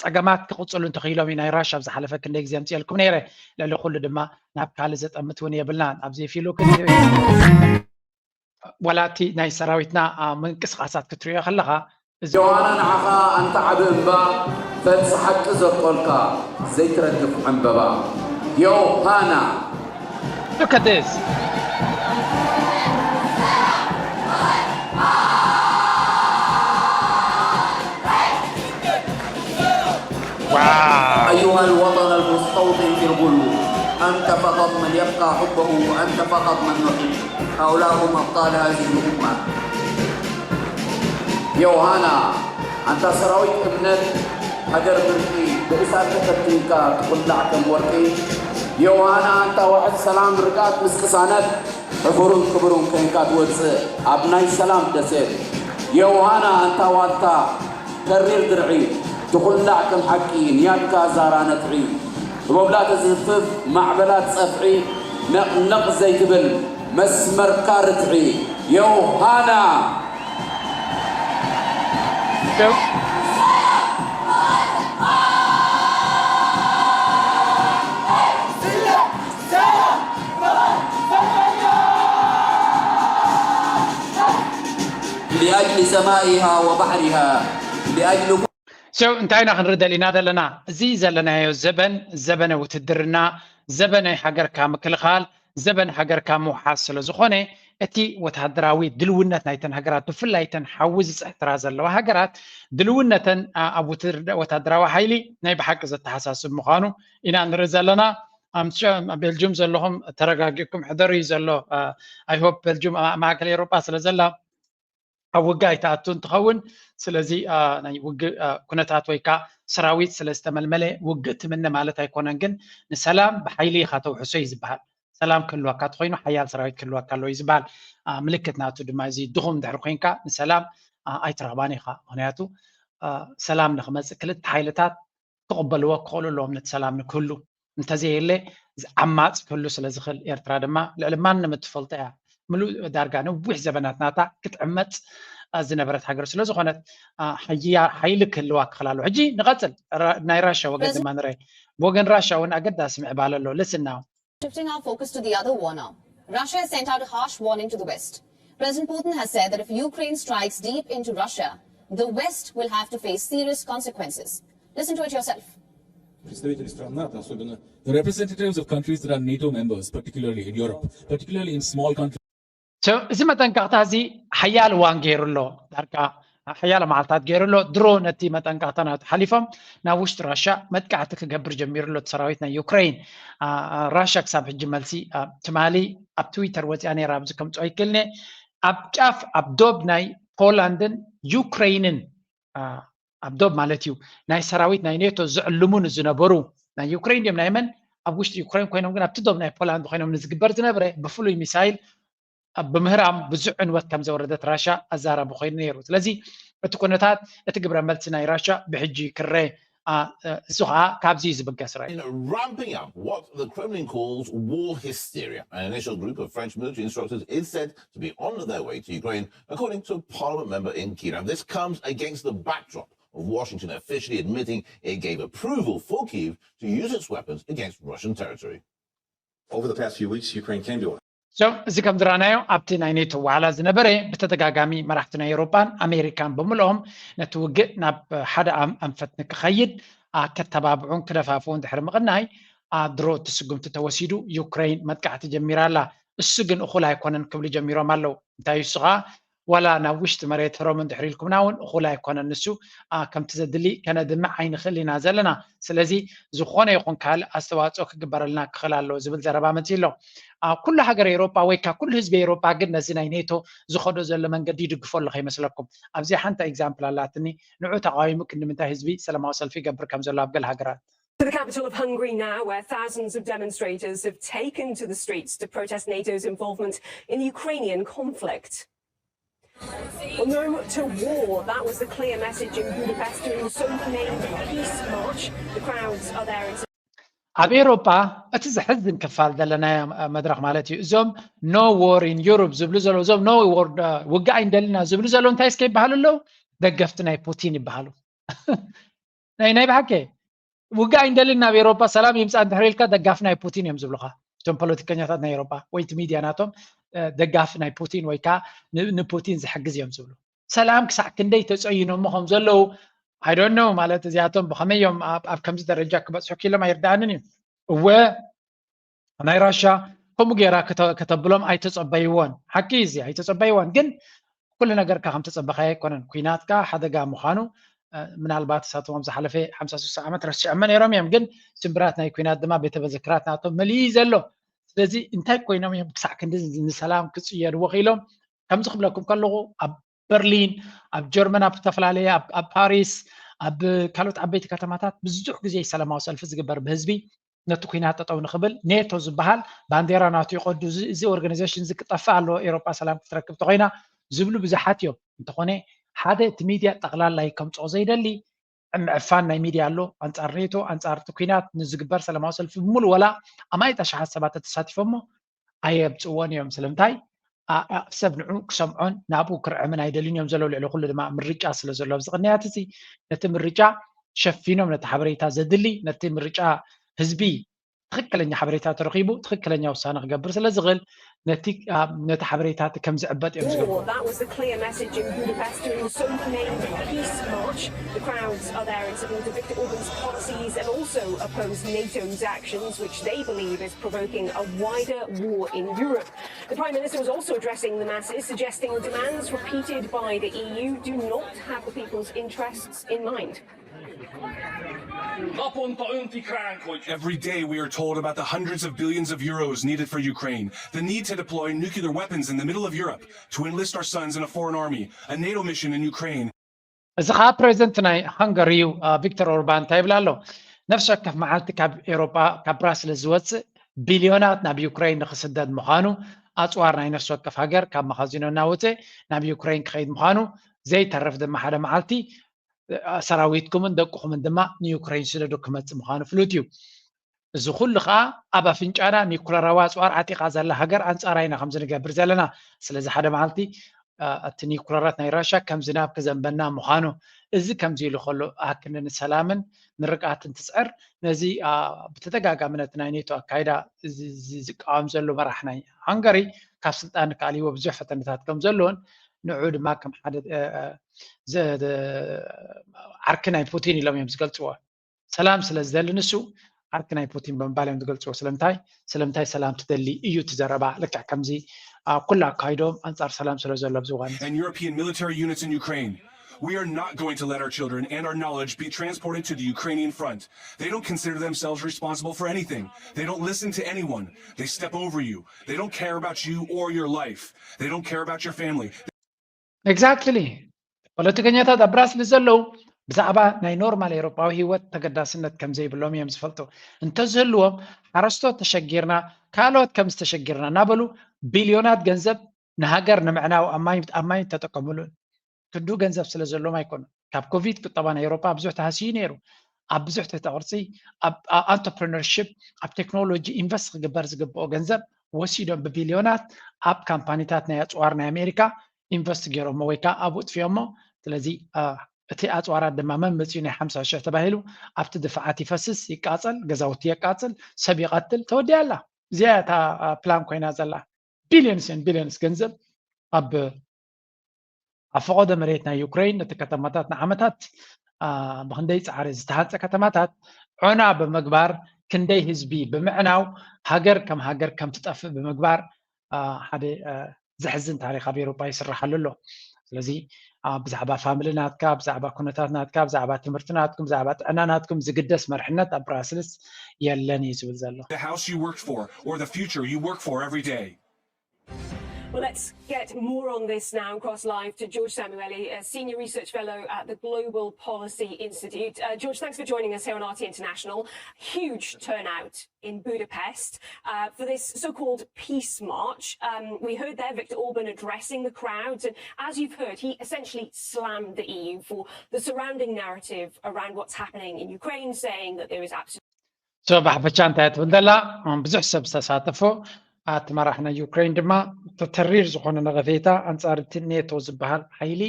ፀገማት ክቕፅሉ እንተኽኢሎም እዩ። ናይ ራሻ ኣብ ዝሓለፈ ክንደይ ግዜ ኣምፅኤልኩም ነይረ። ልዕሊ ኩሉ ድማ ናብ ካልእ ዘጠምት እውን የብልናን። ኣብዚ ፊሉ ክትሪኦ ወላ እቲ ናይ ሰራዊትና ምንቅስቃሳት ክትሪኦ ከለኻ እዚ ዮሃና ንዓኻ ኣንታ ዓቢ እምባ ፈልሲ ሓቂ ዘብቆልካ ዘይትረግፍ ዕምበባ ዮሃና። Look at this. Wow. أيها الوطن المستوطن في الغلو، أنت فقط من يبقى حبه، وأنت فقط من نحب. هؤلاء هم أبطال هذه الأمة. ዮሃና ኣንታ ሰራዊት እምነት ሃገር ብርቂ ብእሳት ተፈቲንካ ትኹላዕ ከም ወርቂ። ዮሃና ኣንታ ዋሕድ ሰላም ርግኣት ምስ ቅሳነት ሕፉርን ክቡርን ኮይንካ ትወፅእ ኣብ ናይ ሰላም ደሴት። ዮሃና ኣንታ ዋልታ ተሪር ድርዒ ትኹላዕ ከም ሓቂ ንያትካ ዛራ ነጥዒ። ህቦብላ ተዝህፍፍ ማዕበላት ጸፍዒ ነቕነቕ ዘይትብል መስመርካ ርትዒ ዮሃና። لأجل سمائها وبحرها، لأجل ሰው እንታይ ኢና ክንርደል ኢና ዘለና? እዚ ዘለናዮ ዘበን ዘበነ ውትድርና፣ ዘበነ ናይ ሃገርካ ምክልኻል፣ ዘበን ሃገርካ ምውሓስ ስለ ዝኾነ እቲ ወታደራዊ ድልውነት ናይተን ሃገራት ብፍላይ ተን ሓዊ ዝፅሕትራ ዘለዋ ሃገራት ድልውነተን ኣብ ወታደራዊ ሓይሊ ናይ ብሓቂ ዘተሓሳስብ ምዃኑ ኢና ንርኢ ዘለና። ኣብ ቤልጅም ዘለኹም ተረጋጊእኩም ሕደሩ እዩ ዘሎ። I hope ቤልጅም ማእከል ኤውሮጳ ስለ ዘላ ኣብ ውግእ ኣይትኣቱን ትኸውን። ስለዚ ናይ ውግእ ኩነታት ወይ ከዓ ሰራዊት ስለ ዝተመልመለ ውግእ ትምነ ማለት ኣይኮነን፣ ግን ንሰላም ብሓይሊ ኢኻ ተውሕሶ እዩ ዝበሃል። ሰላም ክህልወካ ተኮይኑ ሓያል ሰራዊት ክህልወካ ኣለዎ እዩ ዝበሃል። ምልክት ናቱ ድማ እዚ ድኹም ድሕሪ ኮይንካ ንሰላም ኣይትረኽባን ኢኻ። ምክንያቱ ሰላም ንክመፅእ ክልተ ሓይልታት ክቕበልዎ ክኽእሉ ኣለዎም ነቲ ሰላም ንክህሉ። እንተዘየለ ዓማፅ ክህሉ ስለ ዝኽእል ኤርትራ ድማ ልዕሊ ማንም እትፈልጦ እያ። ምሉእ ዳርጋ ነዊሕ ዘበናት ናታ ክትዕመፅ ዝነበረት ሃገር ስለ ዝኾነት ሓይሊ ክህልዋ ክኽእል ኣለዎ። ሕጂ ንቐፅል። ናይ ራሻ ወገን ድማ ንርአ። ብወገን ራሻ እውን ኣገዳሲ ምዕባለ ኣሎ። ልስና Shifting our focus to the other war now. Russia has sent out a harsh warning to the West. President Putin has said that if Ukraine strikes deep into Russia, the West will have to face serious consequences. Listen to it yourself. Представители стран НАТО, особенно the representatives of countries that are NATO members, particularly in Europe, particularly in small countries. እዚ መጠንቀቕታ እዚ ሓያል እዋን ገይሩ ኣሎ። ዳርጋ ሓያለ መዓልታት ገይሩ ኣሎ። ድሮ ነቲ መጠንቀቕታ ናቱ ሓሊፎም ናብ ውሽጢ ራሻ መጥቃዕቲ ክገብር ጀሚሩ ኣሎ እቲ ሰራዊት ናይ ዩክሬን። ራሻ ክሳብ ሕጂ መልሲ ትማሊ ኣብ ትዊተር ወፂኣ ነይራ፣ ኣብዚ ከምፅኦ ይክእልኒ። ኣብ ጫፍ ኣብ ዶብ ናይ ፖላንድን ዩክሬንን ኣብ ዶብ ማለት እዩ ናይ ሰራዊት ናይ ኔቶ ዝዕልሙን ዝነበሩ ናይ ዩክሬን ድዮም ናይ መን ኣብ ውሽጢ ዩክሬን ኮይኖም ግን ኣብቲ ዶብ ናይ ፖላንድ ኮይኖም ንዝግበር ዝነበረ ብፍሉይ ሚሳይል ብምህራም ብዙሕ ዕንወት ከም ዘወረደት ራሻ ኣዛራቢ ኮይኑ ነይሩ። ስለዚ እቲ ኩነታት እቲ ግብረ መልሲ ናይ ራሻ ብሕጂ ክረ እሱ ከዓ ካብዚ እዩ ዝብገስ። Ramping up what the Kremlin calls war hysteria. An initial group of French military instructors is said to be on their way to Ukraine, according to a parliament member in Kyiv. This comes against the backdrop of Washington officially admitting it gave approval for Kyiv to use its weapons against Russian territory. Over the past few weeks, Ukraine came to us. እዚ ከም ዝረኣናዮ ኣብቲ ናይ ኔቶ ዋዕላ ዝነበረ ብተደጋጋሚ መራሕቲ ናይ ኤውሮጳን ኣሜሪካን ብምልኦም ነቲ ውግእ ናብ ሓደ ኣንፈት ንክኸይድ ከተባብዑን ክደፋፍኡን ድሕሪ ምቕናይ ድሮ እቲ ስጉምቲ ተወሲዱ ዩክሬን መጥቃዕቲ ጀሚራ ኣላ። እሱ ግን እኹል ኣይኮነን ክብሉ ጀሚሮም ኣለዉ። እንታይ እሱ ከዓ ዋላ ናብ ውሽጢ መሬት ህረሙ እንድሕር ኢልኩምና እውን እኹል ኣይኮነን። ንሱ ከምቲ ዘድሊ ከነድምዕ ኣይንኽእል ኢና ዘለና። ስለዚ ዝኾነ ይኹን ካልእ ኣስተዋፅኦ ክግበረልና ክኽእል ኣለዎ ዝብል ዘረባ መፂኡ ኣሎ። ኩሉ ሃገር ኤውሮጳ ወይ ከዓ ኩሉ ህዝቢ ኤውሮጳ ግን ነዚ ናይ ኔቶ ዝኸዶ ዘሎ መንገዲ ይድግፎ ኣሎ ከይመስለኩም። ኣብዚ ሓንቲ ኤግዛምፕል ኣላትኒ። ንዑ ተቃዊሙ ክንዲ ምንታይ ህዝቢ ሰላማዊ ሰልፊ ይገብር ከም ዘሎ ኣብ ገለ ሃገራት To the capital of Hungary now, where thousands of demonstrators have taken to the streets to protest NATO's involvement in the Ukrainian conflict. Well, no to war. That was the clear message in Budapest during the so-named peace march. The crowds are there in ኣብ ኤውሮጳ እቲ ዘሕዝን ክፋል ዘለናዮ መድረኽ ማለት እዩ። እዞም no war in Europe ዝብሉ ዘለዉ እዞም no war ውግእ ኣይንደልና ዝብሉ ዘለዉ እንታይ እስከ ይበሃሉ ኣለዉ? ደገፍቲ ናይ ፑቲን ይበሃሉ። ናይ ናይ ብሓቂ ውግእ ኣይንደልን ናብ ኤውሮጳ ሰላም ይምፃእ እንድሕር ኢልካ ደጋፊ ናይ ፑቲን እዮም ዝብሉካ እቶም ፖለቲከኛታት ናይ ኤውሮጳ ወይ እቲ ሚድያ ናቶም ደጋፊ ናይ ፑቲን ወይ ከዓ ንፑቲን ዝሕግዝ እዮም ዝብሉ። ሰላም ክሳዕ ክንደይ ተፀይኖሞ ከም ዘለዉ I don't know ማለት እዚኣቶም ብኸመይ እዮም ኣብ ከምዚ ደረጃ ክበፅሑ ክኢሎም ኣይርድኣንን እዩ። እወ ናይ ራሻ ከምኡ ገይራ ከተብሎም ኣይተፀበይዎን። ሓቂ እዚ ኣይተፀበይዎን ግን ኩሉ ነገርካ ከም ተፀበኻዮ ኣይኮነን። ኩናት ከዓ ሓደጋ ምዃኑ ምናልባት እሳቶም ኣብ ዝሓለፈ ሓምሳ ስሳ ዓመት ረሲዖሞ ነይሮም እዮም ግን ስምብራት ናይ ኩናት ድማ ቤተ መዘክራት ናቶም መሊኡ ዘሎ። ስለዚ እንታይ ኮይኖም እዮም ክሳዕ ክንዲ ንሰላም ክፅየድዎ ክኢሎም? ከምዚ ክብለኩም ከለኹ ኣብ በርሊን ኣብ ጀርመን ኣብ ዝተፈላለየ ኣብ ፓሪስ ኣብ ካልኦት ዓበይቲ ከተማታት ብዙሕ ግዜ ሰላማዊ ሰልፊ ዝግበር ብህዝቢ ነቲ ኩናት ጠጠው ንክብል ኔቶ ዝበሃል ባንዴራ ናቱ ይቀዱ እዚ ኦርጋናይዜሽን እዚ ክጠፍእ ኣለዎ ኤሮጳ ሰላም ክትረክብ ተኮይና ዝብሉ ብዙሓት እዮም። እንተኾነ ሓደ እቲ ሚድያ ጠቅላላ ከምፅኦ ዘይደሊ ምዕፋን ናይ ሚድያ ኣሎ ኣንፃር ኔቶ ኣንፃር እቲ ኩናት ንዝግበር ሰላማዊ ሰልፊ ብምሉ ወላ ኣማይት ኣሽሓት ሰባት ተተሳቲፎሞ ኣየብፅዎን እዮም። ስለምንታይ ኣብ ሰብ ንዑ ክሰምዖን ናብኡ ክርዕምን ኣይደልን እዮም ዘለዉ። ልዕሊ ኩሉ ድማ ምርጫ ስለ ዘሎ ኣብዚ ቅንያት እዚ ነቲ ምርጫ ሸፊኖም ነቲ ሓበሬታ ዘድሊ ነቲ ምርጫ ህዝቢ ትኽክለኛ ሓበሬታ ተረኺቡ ትኽክለኛ ውሳነ ክገብር ስለ ዝኽእል ነቲ ነቲ ሓበሬታ እቲ ከም ዝዕበጥ እዮም ዝገብሩ። That was the clear message in Budapest during the so-named peace march. The crowds are there in support of Viktor Orban's policies and also oppose NATO's actions, which they believe is provoking a wider war in Europe. The Prime Minister was also addressing the masses, suggesting the demands repeated by the E U do not have the people's interests in mind. Every day we are told about the hundreds of billions of euros needed for Ukraine, the need to deploy nuclear weapons in the middle of Europe, to enlist our sons in a foreign army, a NATO mission in Ukraine. እዚ ከዓ ፕሬዚደንት ናይ ሃንጋሪ እዩ። ቪክተር ኦርባን እንታይ ይብል ኣሎ? ነፍሲ ወከፍ መዓልቲ ካብ ኤሮጳ ካብ ብራስልስ ዝወፅእ ቢልዮናት ናብ ዩክሬን ንክስደድ ምዃኑ ኣፅዋር ናይ ነፍሲ ወከፍ ሃገር ካብ መኻዚኖ እናወፀ ናብ ዩክሬን ክኸይድ ምዃኑ ዘይተርፍ ድማ ሓደ መዓልቲ ሰራዊትኩምን ደቅኹምን ድማ ንዩክሬን ስደዱ ክመፅእ ምዃኑ ፍሉጥ እዩ። እዚ ኩሉ ከዓ ኣብ ኣፍንጫና ኒኩለራዊ ኣፅዋር ዓጢቓ ዘላ ሃገር ኣንፃራ ኢና ከምዚ ንገብር ዘለና። ስለዚ ሓደ መዓልቲ እቲ ኒኩለራት ናይ ራሻ ከም ዝናብ ክዘንበና ምዃኑ። እዚ ከምዚ ኢሉ ከሎ ኣክንዲ ንሰላምን ንርግኣትን ትፅዕር ነዚ ብተደጋጋሚ ነቲ ናይ ኔቶ ኣካይዳ ዝቃወም ዘሎ መራሕ ናይ ሃንጋሪ ካብ ስልጣን ክኣልይዎ ብዙሕ ፈተነታት ከም ዘለዎን ንዑ ድማ ከም ሓደ ዓርኪ ናይ ፑቲን ኢሎም እዮም ዝገልፅዎ። ሰላም ስለ ዝደሊ ንሱ ዓርኪ ናይ ፑቲን ብምባል እዮም ዝገልፅዎ። ስለምንታይ ስለምንታይ ሰላም ትደሊ እዩ እቲ ዘረባ። ልክዕ ከምዚ ኩሉ ኣካይዶም ኣንፃር ሰላም ስለ ዘሎ ኣብዚ እዋን and European military units in Ukraine. We are not going to let our children and our knowledge be transported to the Ukrainian front. They don't consider themselves responsible for anything. They don't listen to anyone. They step over you. They don't care about you or your life. They don't care about your family. Exactly. ፖለቲከኛታት ኣብ ብራስልስ ዘለዉ ብዛዕባ ናይ ኖርማል ኤውሮጳዊ ህይወት ተገዳስነት ከም ዘይብሎም እዮም ዝፈልጡ። እንተዝህልዎም ሓረስቶት ተሸጊርና ካልኦት ከም ዝተሸጊርና እናበሉ ቢልዮናት ገንዘብ ንሃገር ንምዕናው ኣብ ማይ ተጠቀምሉ። ክንዱ ገንዘብ ስለ ዘለዎም ኣይኮኑን። ካብ ኮቪድ ቁጠባ ናይ ኤውሮጳ ብዙሕ ተሃስዩ ነይሩ። ኣብ ብዙሕ ትሕተ ቅርጺ ኣብ entrepreneurship ኣብ ቴክኖሎጂ ኢንቨስት ክግበር ዝግብኦ ገንዘብ ወሲዶም ብቢልዮናት ኣብ ካምፓኒታት ናይ ኣፅዋር ናይ ኣሜሪካ ኢንቨስት ገይሮሞ ወይ ከዓ ኣብኡ ጥፊኦሞ። ስለዚ እቲ ኣፅዋራት ድማ መን መፅኡ ናይ ሓምሳ ሽሕ ተባሂሉ ኣብቲ ድፋዓት ይፈስስ፣ ይቃፀል፣ ገዛውቲ የቃፅል፣ ሰብ ይቐትል። ተወዲኣ ኣላ። እዚኣ እታ ፕላን ኮይና ዘላ። ቢልዮንስ ን ቢልዮንስ ገንዘብ ኣብ ኣብ ፈቐዶ መሬት ናይ ዩክሬን ነቲ ከተማታት ንዓመታት ብክንደይ ፃዕሪ ዝተሃንፀ ከተማታት ዖና ብምግባር ክንደይ ህዝቢ ብምዕናው ሃገር ከም ሃገር ከም ትጠፍእ ብምግባር ሓደ ዘሕዝን ታሪክ ኣብ ኤሮፓ ይስራሓሉ ኣሎ። ስለዚ ብዛዕባ ፋሚሊ ናትካ፣ ብዛዕባ ኩነታት ናትካ፣ ብዛዕባ ትምህርቲ ናትኩም፣ ብዛዕባ ጥዕና ናትኩም ዝግደስ መርሕነት ኣብ ብራስልስ የለን እዩ ዝብል ዘሎ። The house you work for or the future you work for every day. Well, let's get more on this now and cross live to George Samueli, a senior research fellow at the Global Policy Institute. Uh, George, thanks for joining us here on R T International. Huge turnout in Budapest uh, for this so called peace march. Um, we heard there Viktor Orban addressing the crowds, and as you've heard, he essentially slammed the E U for the surrounding narrative around what's happening in Ukraine, saying that there is absolutely ሶ ባሕፈቻ እንታይ ትብል ዘላ ብዙሕ ሰብ ዝተሳተፎ ኣቲ መራሕ ናይ ዩክሬን ድማ ተተሪር ዝኾነ ነቐፌታ ኣንጻር እቲ ኔቶ ዝበሃል ሓይሊ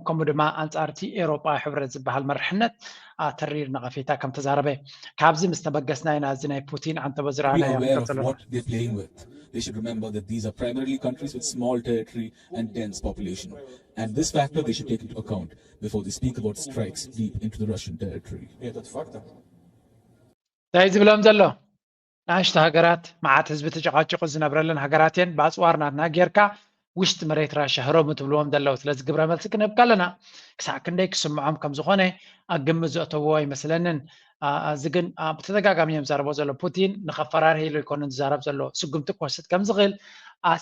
ከምኡ ድማ ኣንጻር እቲ ኤሮጳ ሕብረት ዝበሃል መርሕነት ተሪር ነቐፌታ ከም ተዛረበ ካብዚ ምስ ተበገስና ኢና እዚ ናይ ፑቲን ዓንተቦ ዝረኣናዮ They should remember that these are primarily countries with small territory and dense population. And this factor they should take into account before they speak about strikes deep into the Russian territory. እንታይ ዝብሎም ዘሎ ንኣሽቱ ሃገራት መዓት ህዝቢ ተጨቃጭቁ ዝነብረለን ሃገራት እየን ብኣፅዋር ናትና ጌርካ ውሽጢ መሬት ራሻ ህረሙ ትብልዎም ዘለዉ ስለዚ ግብረ መልሲ ክንህብ ከለና ክሳዕ ክንደይ ክስምዖም ከም ዝኾነ ኣብ ግምት ዘእተዎ ኣይመስለንን እዚ ግን ብተደጋጋሚ እዮም ዘረቦ ዘሎ ፑቲን ንኸፈራርህ ኢሉ ኣይኮነን ዝዛረብ ዘሎ ስጉምቲ ክወስድ ከም ዝኽእል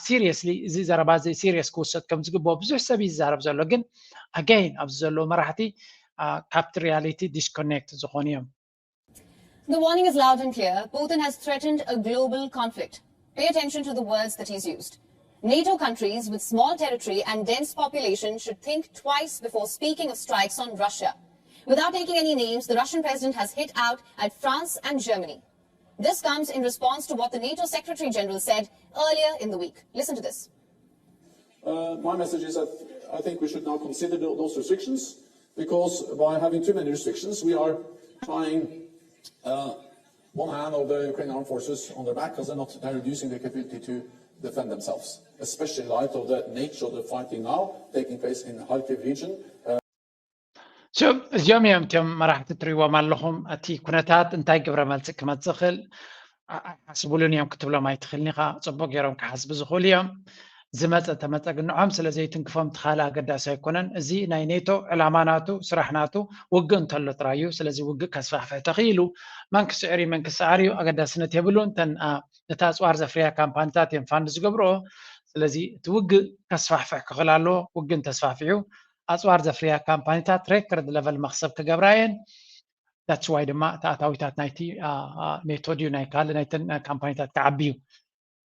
ሲሪየስሊ እዚ ዘረባ እዚ ሲሪየስ ክውሰድ ከም ዝግብኦ ብዙሕ ሰብ እዩ ዝዛረብ ዘሎ ግን ኣገይን ኣብዚ ዘለዉ መራሕቲ ካብቲ ሪያሊቲ ዲስኮኔክት ዝኾኑ እዮም The warning is loud and clear. Putin has threatened a global conflict. Pay attention to the words that he's used. NATO countries with small territory and dense population should think twice before speaking of strikes on Russia. Without taking any names, the Russian president has hit out at France and Germany. This comes in response to what the NATO Secretary General said earlier in the week. Listen to this. Uh, my message is that I think we should now consider those restrictions. Because by having too many restrictions, we are tying uh, one hand of the Ukrainian armed forces on their back because they're not they're reducing their capability to defend themselves, especially in light of the nature of the fighting now taking place in the Kharkiv region. Uh, እዚኦም እዮም እቲኦም መራሕቲ ትሪዎም ኣለኹም እቲ ኩነታት እንታይ ግብረ መልሲ ክመፅእ ክእል ኣይሓስቡሉን እዮም ክትብሎም ኣይትኽእልን ኢኻ። ፅቡቅ ገይሮም ክሓስቡ ዝኽእሉ እዮም። ዝመፀ ተመፀ ግን ንዖም ስለ ዘይትንክፎም እቲ ካልእ ኣገዳሲ ኣይኮነን። እዚ ናይ ኔቶ ዕላማ ናቱ ስራሕ ናቱ ውግእ እንተሎ ጥራይ እዩ። ስለዚ ውግእ ከስፋሕፍሕ ተኽኢሉ መን ክስዕር እዩ መን ክሰዓር እዩ ኣገዳስነት የብሉን። እተን ነቲ ኣፅዋር ዘፍርያ ካምፓኒታት እዮም ፋንድ ዝገብርኦ። ስለዚ እቲ ውግእ ከስፋሕፍሕ ክኽእል ኣለዎ። ውግእ እንተስፋሕፊሑ ኣፅዋር ዘፍርያ ካምፓኒታት ሬከርድ ለቨል መኽሰብ ክገብራ እየን። that's why ድማ እቲ ኣታዊታት ናይቲ ኔቶ ድዩ ናይ ካልእ ናይተን ካምፓኒታት ክዓቢ እዩ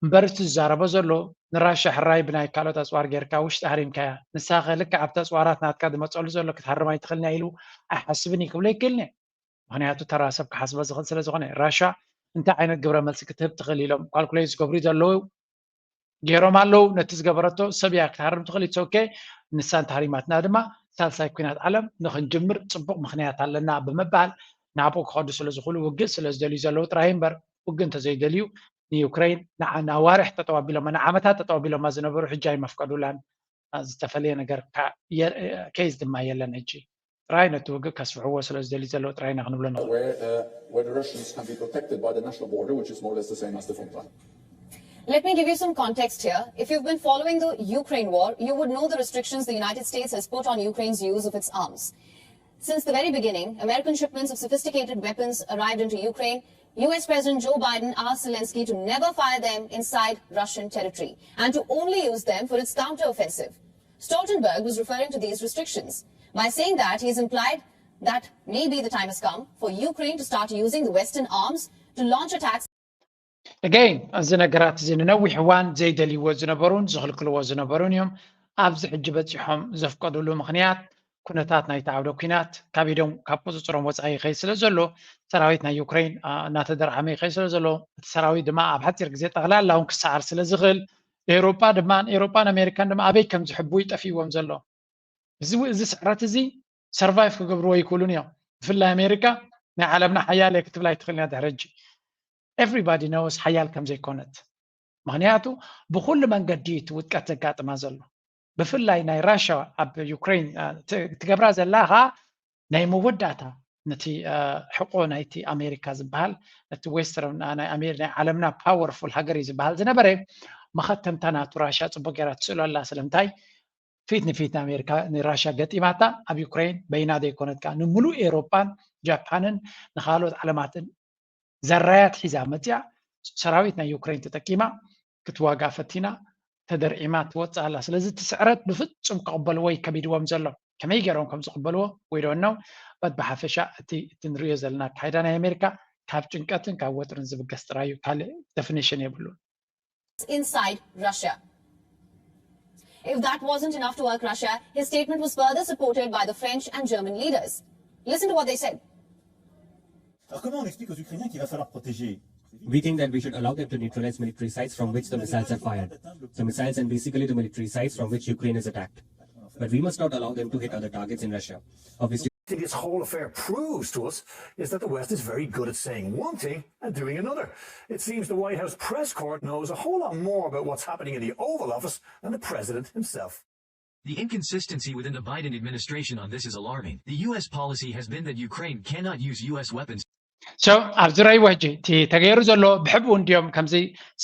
እምበር እቲ ዝዛረቦ ዘሎ ንራሻ ሕራይ ብናይ ካልኦት ኣፅዋር ጌርካ ውሽጢ ሃሪምካያ ንሳኸ ልክዕ ኣብቲ ኣፅዋራት ናትካ ዝመፀሉ ዘሎ ክትሃርም ኣይትኽእልን ኢሉ ኣይሓስብን እዩ ክብሎ ይክእልን እየ ምክንያቱ ተራ ሰብ ክሓስቦ ዝኽእል ስለ ዝኾነ ራሻ እንታይ ዓይነት ግብረ መልሲ ክትህብ ትኽእል ኢሎም ካልኩሌት ዝገብሩ ዘለዉ ገይሮም ኣለዉ ነቲ ዝገበረቶ ሰብ እያ ክትሃርም ትኽእል it's okay ንሳ እንተሃሪማትና ድማ ሳልሳይ ኩናት ዓለም ንኽንጅምር ፅቡቅ ምኽንያት ኣለና ብምባል ናብኡ ክኸዱ ስለ ዝኽእሉ ውግእ ስለ ዝደልዩ ዘለዉ ጥራይ እምበር ውግእ እንተዘይደልዩ ንዩክረይን ንኣዋርሕ ጠጠው ኣቢሎማ ንዓመታት ጠጠው ኣቢሎማ ዝነበሩ ሕጂ ኣይመፍቀዱላን ዝተፈለየ ነገር ኬዝ ድማ የለን ሕጂ ጥራይ ነቲ ውግእ ከስፍሕዎ ስለ ዝደልዩ ዘለዉ ጥራይ ኢና ክንብሎ ንኽእል where, uh, where the Russians can be protected by the national border, which is more or less the same as the front line. Let me give you some context here. If you've been following the Ukraine war, you would know the restrictions the United States has put on Ukraine's use of its arms. Since the very beginning, American shipments of sophisticated weapons arrived into Ukraine. U S President Joe Biden asked Zelensky to never fire them inside Russian territory and to only use them for its counteroffensive. Stoltenberg was referring to these restrictions. By saying that, he has implied that maybe the time has come for Ukraine to start using the Western arms to launch attacks. Again፣ እዚ ነገራት እዚ ንነዊሕ እዋን ዘይደልይዎ ዝነበሩን ዝኽልክልዎ ዝነበሩን እዮም። ኣብዚ ሕጂ በፂሖም ዘፍቀዱሉ ምኽንያት ኩነታት ናይቲ ዓውደ ኲናት ካብ ኢዶም ካብ ቁፅፅሮም ወፃኢ ይኸይድ ስለ ዘሎ፣ ሰራዊት ናይ ዩክሬን እናተደርዓመ ይኸይድ ስለ ዘሎ፣ እቲ ሰራዊት ድማ ኣብ ሓፂር ግዜ ጠቕላላ እውን ክሰዓር ስለ ዝኽእል፣ ኤውሮጳ ድማ፣ ኤውሮጳን ኣሜሪካን ድማ ኣበይ ከም ዝሕቡ ይጠፍዎም ዘሎ። እዚ እዚ ስዕረት እዚ ሰርቫይቭ ክገብርዎ ይክእሉን እዮም። ብፍላይ ኣሜሪካ ናይ ዓለምና ሓያል እየ ክትብል ኣይትኽእልን እያ ድሕሪ ሕጂ። Everybody knows ሓያል ከም ዘይኮነት። ምኽንያቱ ብኩሉ መንገዲ እቲ ውድቀት ዘጋጥማ ዘሎ። ብፍላይ ናይ ራሽያ ኣብ ዩክሬን ትገብራ ዘላ ኸዓ ናይ መወዳእታ ነቲ ሕቆ ናይቲ ኣሜሪካ ዝበሃል፣ እቲ ዌስተርን ናይ ዓለምና ፓወርፉል ሃገር እዩ ዝበሃል ዝነበረ፣ መኸተምታ ናቱ ራሽያ ፅቡቅ ገይራ ትስእሎ ኣላ። ስለምንታይ? ፊት ንፊት ንኣሜሪካ ንራሽያ ገጢማታ ኣብ ዩክሬን በይና ዘይኮነት ከዓ ንምሉእ ኤውሮጳን ጃፓንን ንካልኦት ዓለማትን ዘራያት ሒዛ መፅያ ሰራዊት ናይ ዩክሬን ተጠቂማ ክትዋጋ ፈቲና ተደርዒማ ትወፅእ ኣላ። ስለዚ እቲ ስዕረት ብፍፁም ክቕበልዎ ይከቢድዎም ዘሎ። ከመይ ገይሮም ከም ዝቕበልዎ ወይ ዶ ነው በት ብሓፈሻ እቲ እቲ ንሪኦ ዘለና ኣካይዳ ናይ ኣሜሪካ ካብ ጭንቀትን ካብ ወጥርን ዝብገስ ጥራይ እዩ። ካልእ ደፊኒሽን የብሉን። Inside Russia. If that wasn't enough to irk Russia, his statement was further supported by the French and German leaders. Listen to what they said. Alors comment on explique aux Ukrainiens qu'il va falloir protéger We think that we should allow them to neutralize military sites from which the missiles are fired. The missiles and basically the military sites from which Ukraine is attacked. But we must not allow them to hit other targets in Russia. Obviously, This whole affair proves to us is that the West is very good at saying one thing and doing another. It seems the White House press corps knows a whole lot more about what's happening in the Oval Office than the president himself. The inconsistency within the Biden administration on this is alarming. The U S policy has been that Ukraine cannot use U S weapons. So ኣብዚ ረይዎ ሕጂ እቲ ተገይሩ ዘሎ ብሕብኡ እንዲዮም ከምዚ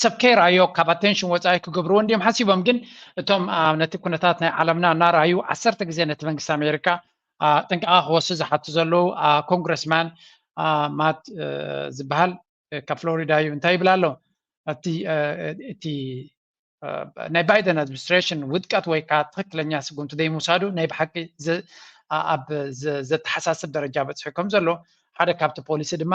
ሰብ ከይረኣዮ ካብ ኣቴንሽን ወፃኢ ክገብርዎ እንዲዮም ሓሲቦም። ግን እቶም ነቲ ኩነታት ናይ ዓለምና እናረኣዩ ዓሰርተ ግዜ ነቲ መንግስቲ ኣሜሪካ ጥንቃቐ ክወስድ ዝሓቱ ዘለዉ ኮንግረስማን ማት ዝበሃል ካብ ፍሎሪዳ እዩ። እንታይ ይብል ኣሎ? እቲ እቲ ናይ ባይደን ኣድሚኒስትሬሽን ውድቀት ወይ ከዓ ትኽክለኛ ስጉምቲ ዘይምውሳዱ ናይ ብሓቂ ኣብ ዘተሓሳስብ ደረጃ በፅሑ ከም ዘሎ ሓደ ካብቲ ፖሊሲ ድማ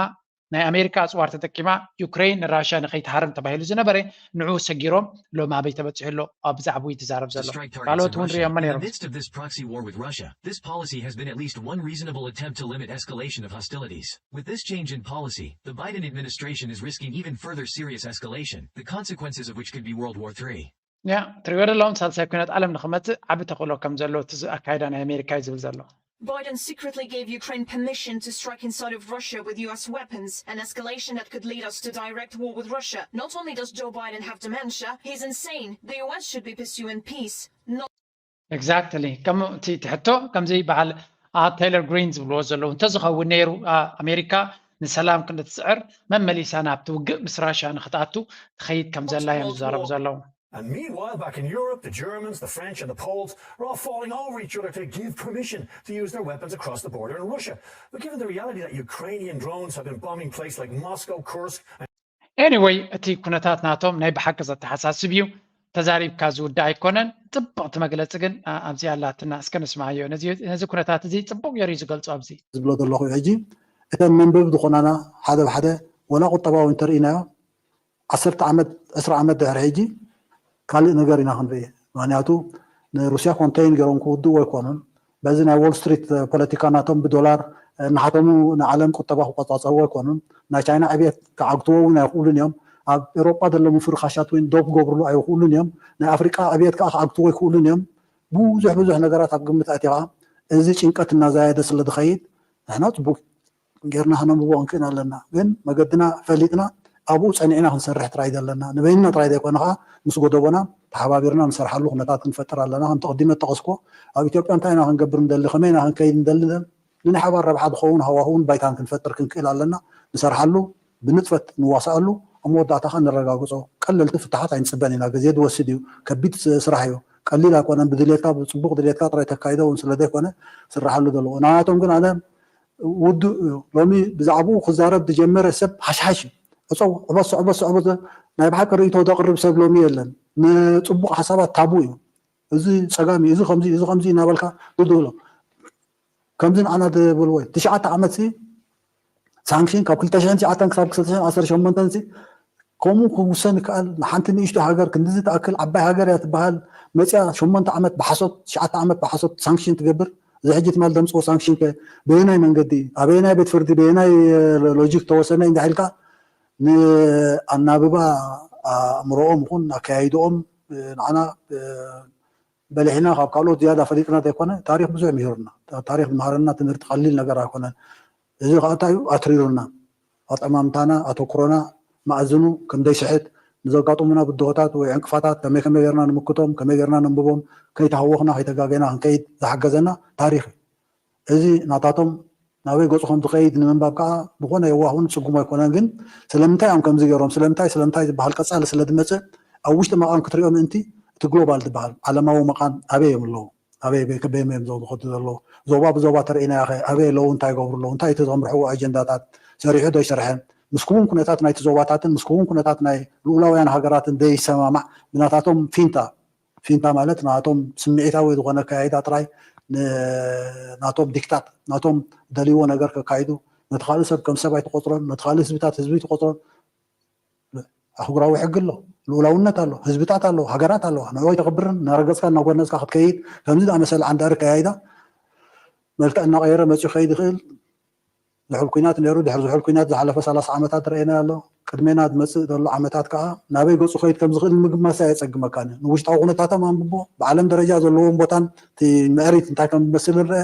ናይ ኣሜሪካ ኣፅዋር ተጠቂማ ዩክሬን ንራሽያ ንከይትሃርም ተባሂሉ ዝነበረ ንዑ ሰጊሮም ሎም ኣበይ ተበፂሑ ኣሎ ኣብ ብዛዕባኡ ይትዛረብ ዘሎ ካልኦት እውን ሪኦሞ ነይሮም። This proxy war with Russia, this policy has been at least one reasonable attempt to limit escalation of hostilities. With this change in policy, the Biden administration is risking even further serious escalation, the consequences of which could be World War three. ያ ትሪኦ ዘለኹም ሳልሳይ ኩናት ዓለም ንክመፅእ ዓቢ ተኽእሎ ከም ዘለዎ እቲ ኣካይዳ ናይ ኣሜሪካ እዩ ዝብል ዘሎ። Biden secretly gave Ukraine permission to strike inside of Russia with U S weapons, an escalation that could lead us to direct war with Russia. Not only does Joe Biden have dementia, he's insane. The U S should be pursuing peace, not Exactly. ከም እቲ ሕቶ ከምዚ በዓል ቴይለር ግሪን ዝብልዎ ዘለዉ እንተዝኸውን ነይሩ ኣሜሪካ ንሰላም ክንትስዕር መመሊሳ ናብቲ ውግእ ምስ ራሽያ ንክትኣቱ ትኸይድ ከም ዘላ እዮም ዝዛረቡ ዘለዉ። And meanwhile, back in Europe, the Germans, the French, and the Poles are all falling over each other to give permission to use their weapons across the border in Russia. But given the reality that Ukrainian drones have been bombing places like Moscow, Kursk, and Anyway, እቲ ኩነታት ናቶም ናይ ብሓቂ ዘተሓሳስብ እዩ። ተዛሪብካ ዝውዳእ ኣይኮነን። ፅብቕቲ መግለፂ ግን ኣብዚ ኣላትና፣ እስከ ንስማዮ። ነዚ ኩነታት እዚ ፅቡቕ ገይሩ እዩ ዝገልፆ። ኣብዚ ዝብሎ ዘለኹ ሕጂ እተን መንበቢ ዝኾናና ሓደ ብሓደ ወላ ቁጠባዊ እንተርኢናዮ ዓሰርተ ዓመት ዕስራ ዓመት ድሕሪ ሕጂ ካልእ ነገር ኢና ክንርኢ። ምክንያቱ ንሩስያ ኮንቴይን ገይሮም ክውድእዎ ኣይኮኑን። በዚ ናይ ዎል ስትሪት ፖለቲካ ናቶም ብዶላር እናሓተሙ ንዓለም ቁጠባ ክቆፃፀርዎ ኣይኮኑን። ናይ ቻይና ዕብየት ክዓግትዎ እውን ኣይኽእሉን እዮም። ኣብ ኤሮጳ ዘለዉ ምፍርኻሻት እውን ዶብ ክገብርሉ ኣይኽእሉን እዮም። ናይ ኣፍሪቃ ዕብየት ከዓ ክዓግትዎ ኣይኽእሉን እዮም። ብዙሕ ብዙሕ ነገራት ኣብ ግምት ኣእቲኻ እዚ ጭንቀት እናዘያየደ ስለ ዝኸይድ ንሕና ፅቡቅ ጌርና ከነንብቦ ክንክእል ኣለና። ግን መገድና ፈሊጥና ኣብኡ ፀኒዕና ክንሰርሕ ጥራይ ዘለና ንበይንና ጥራይ ዘይኮነ ከዓ ምስ ጎደቦና ተሓባቢርና ንሰርሓሉ ኩነታት ክንፈጥር ኣለና። ከምቲ ቅዲመ ዝጠቐስኩዎ ኣብ ኢትዮጵያ እንታይ ኢና ክንገብር ንደሊ፣ ከመይ ኢና ክንከይድ ንደሊ፣ ንናይ ሓባር ረብሓ ዝኸውን ሃዋህውን ባይታን ክንፈጥር ክንክእል ኣለና። ንሰርሓሉ፣ ብንጥፈት ንዋስኣሉ። ኣብ መወዳእታ ከዓ ንረጋግጾ። ቀለልቲ ፍታሓት ኣይንጽበን ኢና። ግዜ ዝወስድ እዩ። ከቢድ ስ- ስራሕ እዩ። ቀሊል ኣይኮነን። ብድሌትካ፣ ብጽቡቕ ድሌትካ ጥራይ ተካይዶ እውን ስለ ዘይኮነ ስራሓሉ ዘለዎ። ንዓቶም ግን ኣነ ውዱእ እዩ። ሎሚ ብዛዕባኡ ክዛረብ ዝጀመረ ሰብ ሓሽሓሽ እዩ። ዕፀው፣ ዕበስ፣ ዕበስ፣ ዕበስ። ናይ ብሓቂ ርእይቶ ዘቕርብ ሰብ ሎሚ የለን። ንጽቡቕ ሓሳባት ታቡ እዩ። እዚ ጸጋም እዩ፣ እዚ ከምዚ፣ እዚ ከምዚ እናበልካ ትድህሎ። ከምዚ ንዓና ትብልዎ እዩ። ትሽዓተ ዓመት ሲ ሳንክሽን ካብ ክልተ ሽሕን ትሽዓተን ክሳብ ክልተ ሽሕን ዓሰርተ ሸሞንተን ሲ ከምኡ ክውሰን ይከኣል። ንሓንቲ ንእሽቶ ሃገር ክንድዚ ትኣክል ዓባይ ሃገር እያ ትበሃል መፅያ ሸሞንተ ዓመት ብሓሶት ትሽዓተ ዓመት ብሓሶት ሳንክሽን ትገብር። እዚ ሕጂ ትማል ደምፅዎ ሳንክሽን ከ በየናይ መንገዲ ኣበየናይ ቤት ፍርዲ በየናይ ሎጂክ ተወሰነ እንዳ ኢልካ ንኣናብባ ኣእምሮኦም ይኹን ኣካያይድኦም ንዓና በሊሕና ካብ ካልኦት ዝያዳ ፈሊጥና ዘይኮነ ታሪክ ብዙሕ ምሂሩና። ታሪክ ዝምሃረና ትምህርቲ ቀሊል ነገር ኣይኮነን። እዚ ከዓ እንታይ እዩ ኣትሪሩና። ኣጠማምታና ኣተኩሮና መኣዝኑ ከምደይ ስሕት ንዘጋጥሙና ብድሆታት ወይ ዕንቅፋታት ከመይ ከመይ ጌርና ንምክቶም ከመይ ጌርና ነንብቦም ከይተሃወኽና ከይተጋገና ክንከይድ ዝሓገዘና ታሪክ እዩ። እዚ ናታቶም ናበይ ገፁ ከም ዝኸይድ ንምንባብ ከዓ ዝኾነ የዋህ እውን ፅጉም ኣይኮነን። ግን ስለምንታይ እዮም ከምዚ ገይሮም ስለምንታይ ስለምንታይ ዝበሃል ቀፃሊ ስለ ዝመፅእ ኣብ ውሽጢ መቃን ክትሪኦ ምእንቲ እቲ ግሎባል ዝበሃል ዓለማዊ መቃን ኣበይ እዮም ኣለዉ ኣበይ በይከበይም እዮም ዘው ዝኸዱ ዘለዉ ዞባ ብዞባ ተርእናዮ ኸ ኣበይ ኣለዉ እንታይ ይገብሩ ኣለዉ እንታይ እቲ ዘምርሕዎ ኣጀንዳታት ሰሪሑ ዶ ይሰርሐ ምስ ክውን ኩነታት ናይቲ ዞባታትን ምስ ክውን ኩነታት ናይ ልኡላውያን ሃገራትን ዘይሰማማዕ ብናታቶም ፊንታ ፊንታ ማለት ናቶም ስምዒታዊ ዝኾነ ኣካያይዳ ጥራይ ናቶም ዲክታት ናቶም ደልይዎ ነገር ከካይዱ ነቲ ካልእ ሰብ ከም ሰብ ኣይትቆፅሮን ነቲ ካልእ ህዝብታት ህዝቢ ኣይትቆፅሮን ኣህጉራዊ ሕጊ ኣሎ ልኡላውነት ኣሎ ህዝብታት ኣሎ ሃገራት ኣለዋ ንዕኡ ኣይተኽብርን እናረገፅካ እናጎነፅካ ክትከይድ ከምዚ ዝኣመሰለ ዓንዳሪ ኣካያይዳ መልክዕ እናቐየረ መፅኡ ከይድ ይኽእል ዝሑል ኩናት ነይሩ ድሕሪ ዝሑል ኩናት ዝሓለፈ ሰላሳ ዓመታት ረኤና ኣሎ ቅድሜና ዝመፅእ ዘሎ ዓመታት ከዓ ናበይ ገፁ ከይድ ከም ዝኽእል ንምግማስ ኣየፀግመካን እዩ ንውሽጣዊ ኩነታቶም ኣንብቦ ብዓለም ደረጃ ዘለዎም ቦታን እቲ ምዕሪት እንታይ ከም ዝመስል ንረአ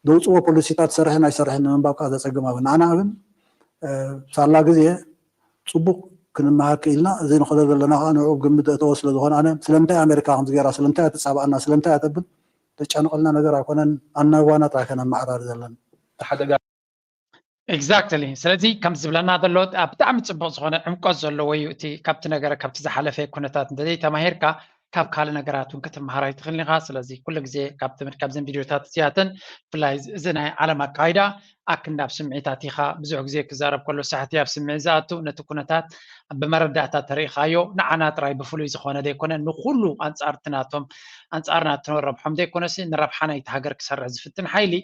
ዘውፅዎ ፖሊሲታት ዝሰርሕን ኣይሰርሕን ንምንባብ ከዓ ዘፀግም ኣብ ንዓና ግን ሳላ ግዜ ፅቡቅ ክንመሃር ክኢልና እዚ ንኽእሎ ዘለና ከዓ ንዕኡ ግምት ዘእተወ ስለ ዝኾነ ኣነ ስለምንታይ ኣሜሪካ ከምዚ ገይራ ስለምንታይ ትፃባኣና ስለምንታይ ተብል ዘጨንቐልና ነገር ኣይኮነን ኣናዋና ጥራይ ከነመዓራሪ ዘለና ሓደጋ Exactly ስለዚ ከም ዝብለና ዘሎ ብጣዕሚ ፅቡቅ ዝኾነ ዕምቆት ዘለዎ እዩ እቲ ካብቲ ነገር ካብቲ ዝሓለፈ ኩነታት እንተዘይ ተማሂርካ ካብ ካልእ ነገራት እውን ክትመሃር ኣይትኽእልን ኢኻ ስለዚ ኩሉ ግዜ ካብ ትምህርቲ ካብዘን ቪድዮታት እዚኣተን ብፍላይ እዚ ናይ ዓለም ኣካይዳ ኣክንዲ ኣብ ስምዒታት ኢኻ ብዙሕ ግዜ ክዛረብ ከሎ ሳሕቲ ኣብ ስምዒት ዝኣቱ ነቲ ኩነታት ብመረዳእታ ተሪኢኻዮ ንዓና ጥራይ ብፍሉይ ዝኾነ ዘይኮነ ንኩሉ ኣንፃርቲ ናቶም ኣንፃር ናትኖ ረብሖም ዘይኮነሲ ንረብሓ ናይቲ ሃገር ክሰርሕ ዝፍትን ሓይሊ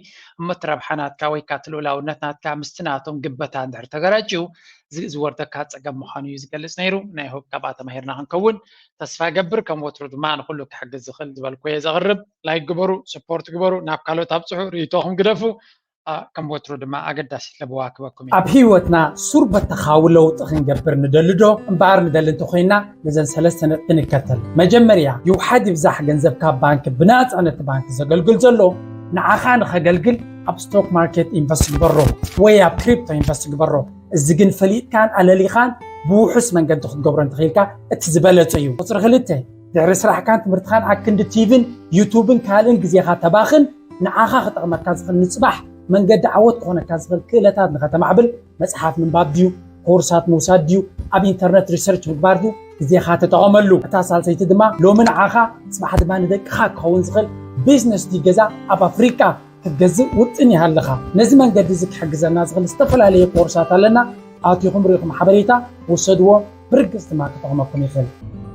እሞ እቲ ረብሓ ናትካ ወይ ካቲ ልኡላውነት ናትካ ምስቲ ናቶም ግበታ እንድሕር ተገራጭዩ ዝወርደካ ፀገም ምዃኑ እዩ ዝገልፅ ነይሩ ናይ ሆብ ካብኣ ተማሂርና ክንከውን ተስፋ ገብር ከም ወትሩ ድማ ንኩሉ ክሕግዝ ዝኽእል ዝበልኩ እየ ዘቕርብ ላይክ ግበሩ ስፖርት ግበሩ ናብ ካልኦት ኣብፅሑ ርእይቶኹም ግደፉ ከም ወትሩ ድማ ኣገዳሲት ለበዋ ክበኩም እዩ። ኣብ ህይወትና ሱር በተኻዊ ለውጢ ክንገብር ንደሊ ዶ? እምበኣር ንደሊ እንተኾይንና ነዘን ሰለስተ ነጥቢ ንከተል። መጀመርያ ይውሓድ ይብዛሕ ገንዘብካ ኣብ ባንክ ብናፃ ነቲ ባንክ ዘገልግል ዘሎ ንዓኻ ንኸገልግል ኣብ ስቶክ ማርኬት ኢንቨስት ግበሮ ወይ ኣብ ክሪፕቶ ኢንቨስት ግበሮ። እዚ ግን ፈሊጥካን ኣለሊኻን ብውሑስ መንገዲ ክትገብሮ እንተኽኢልካ እቲ ዝበለፀ እዩ። ቁፅሪ ክልተ ድሕሪ ስራሕካን ትምህርትኻን ኣክንዲ ቲቪን ዩቱብን ካልእን ግዜኻ ተባኽን ንዓኻ ክጠቕመካ ዝኽእል ንፅባሕ መንገዲ ዓወት ክኾነካ ዝኽእል ክእለታት ንኸተማዕብል መፅሓፍ ምንባብ ድዩ ኮርሳት ምውሳድ ድዩ ኣብ ኢንተርነት ሪሰርች ምግባር ድዩ ግዜኻ ተጠቐመሉ እታ ሳልሰይቲ ድማ ሎሚ ንዓኻ ፅባሕ ድማ ንደቅኻ ክኸውን ዝኽእል ቢዝነስ ድዩ ገዛ ኣብ ኣፍሪቃ ክትገዝእ ውጥን ይሃልኻ ነዚ መንገዲ እዚ ክሕግዘና ዝኽእል ዝተፈላለየ ኮርሳት ኣለና ኣቲኹም ርኢኹም ሓበሬታ ውሰድዎ ብርግፅ ድማ ክጠቕመኩም ይኽእል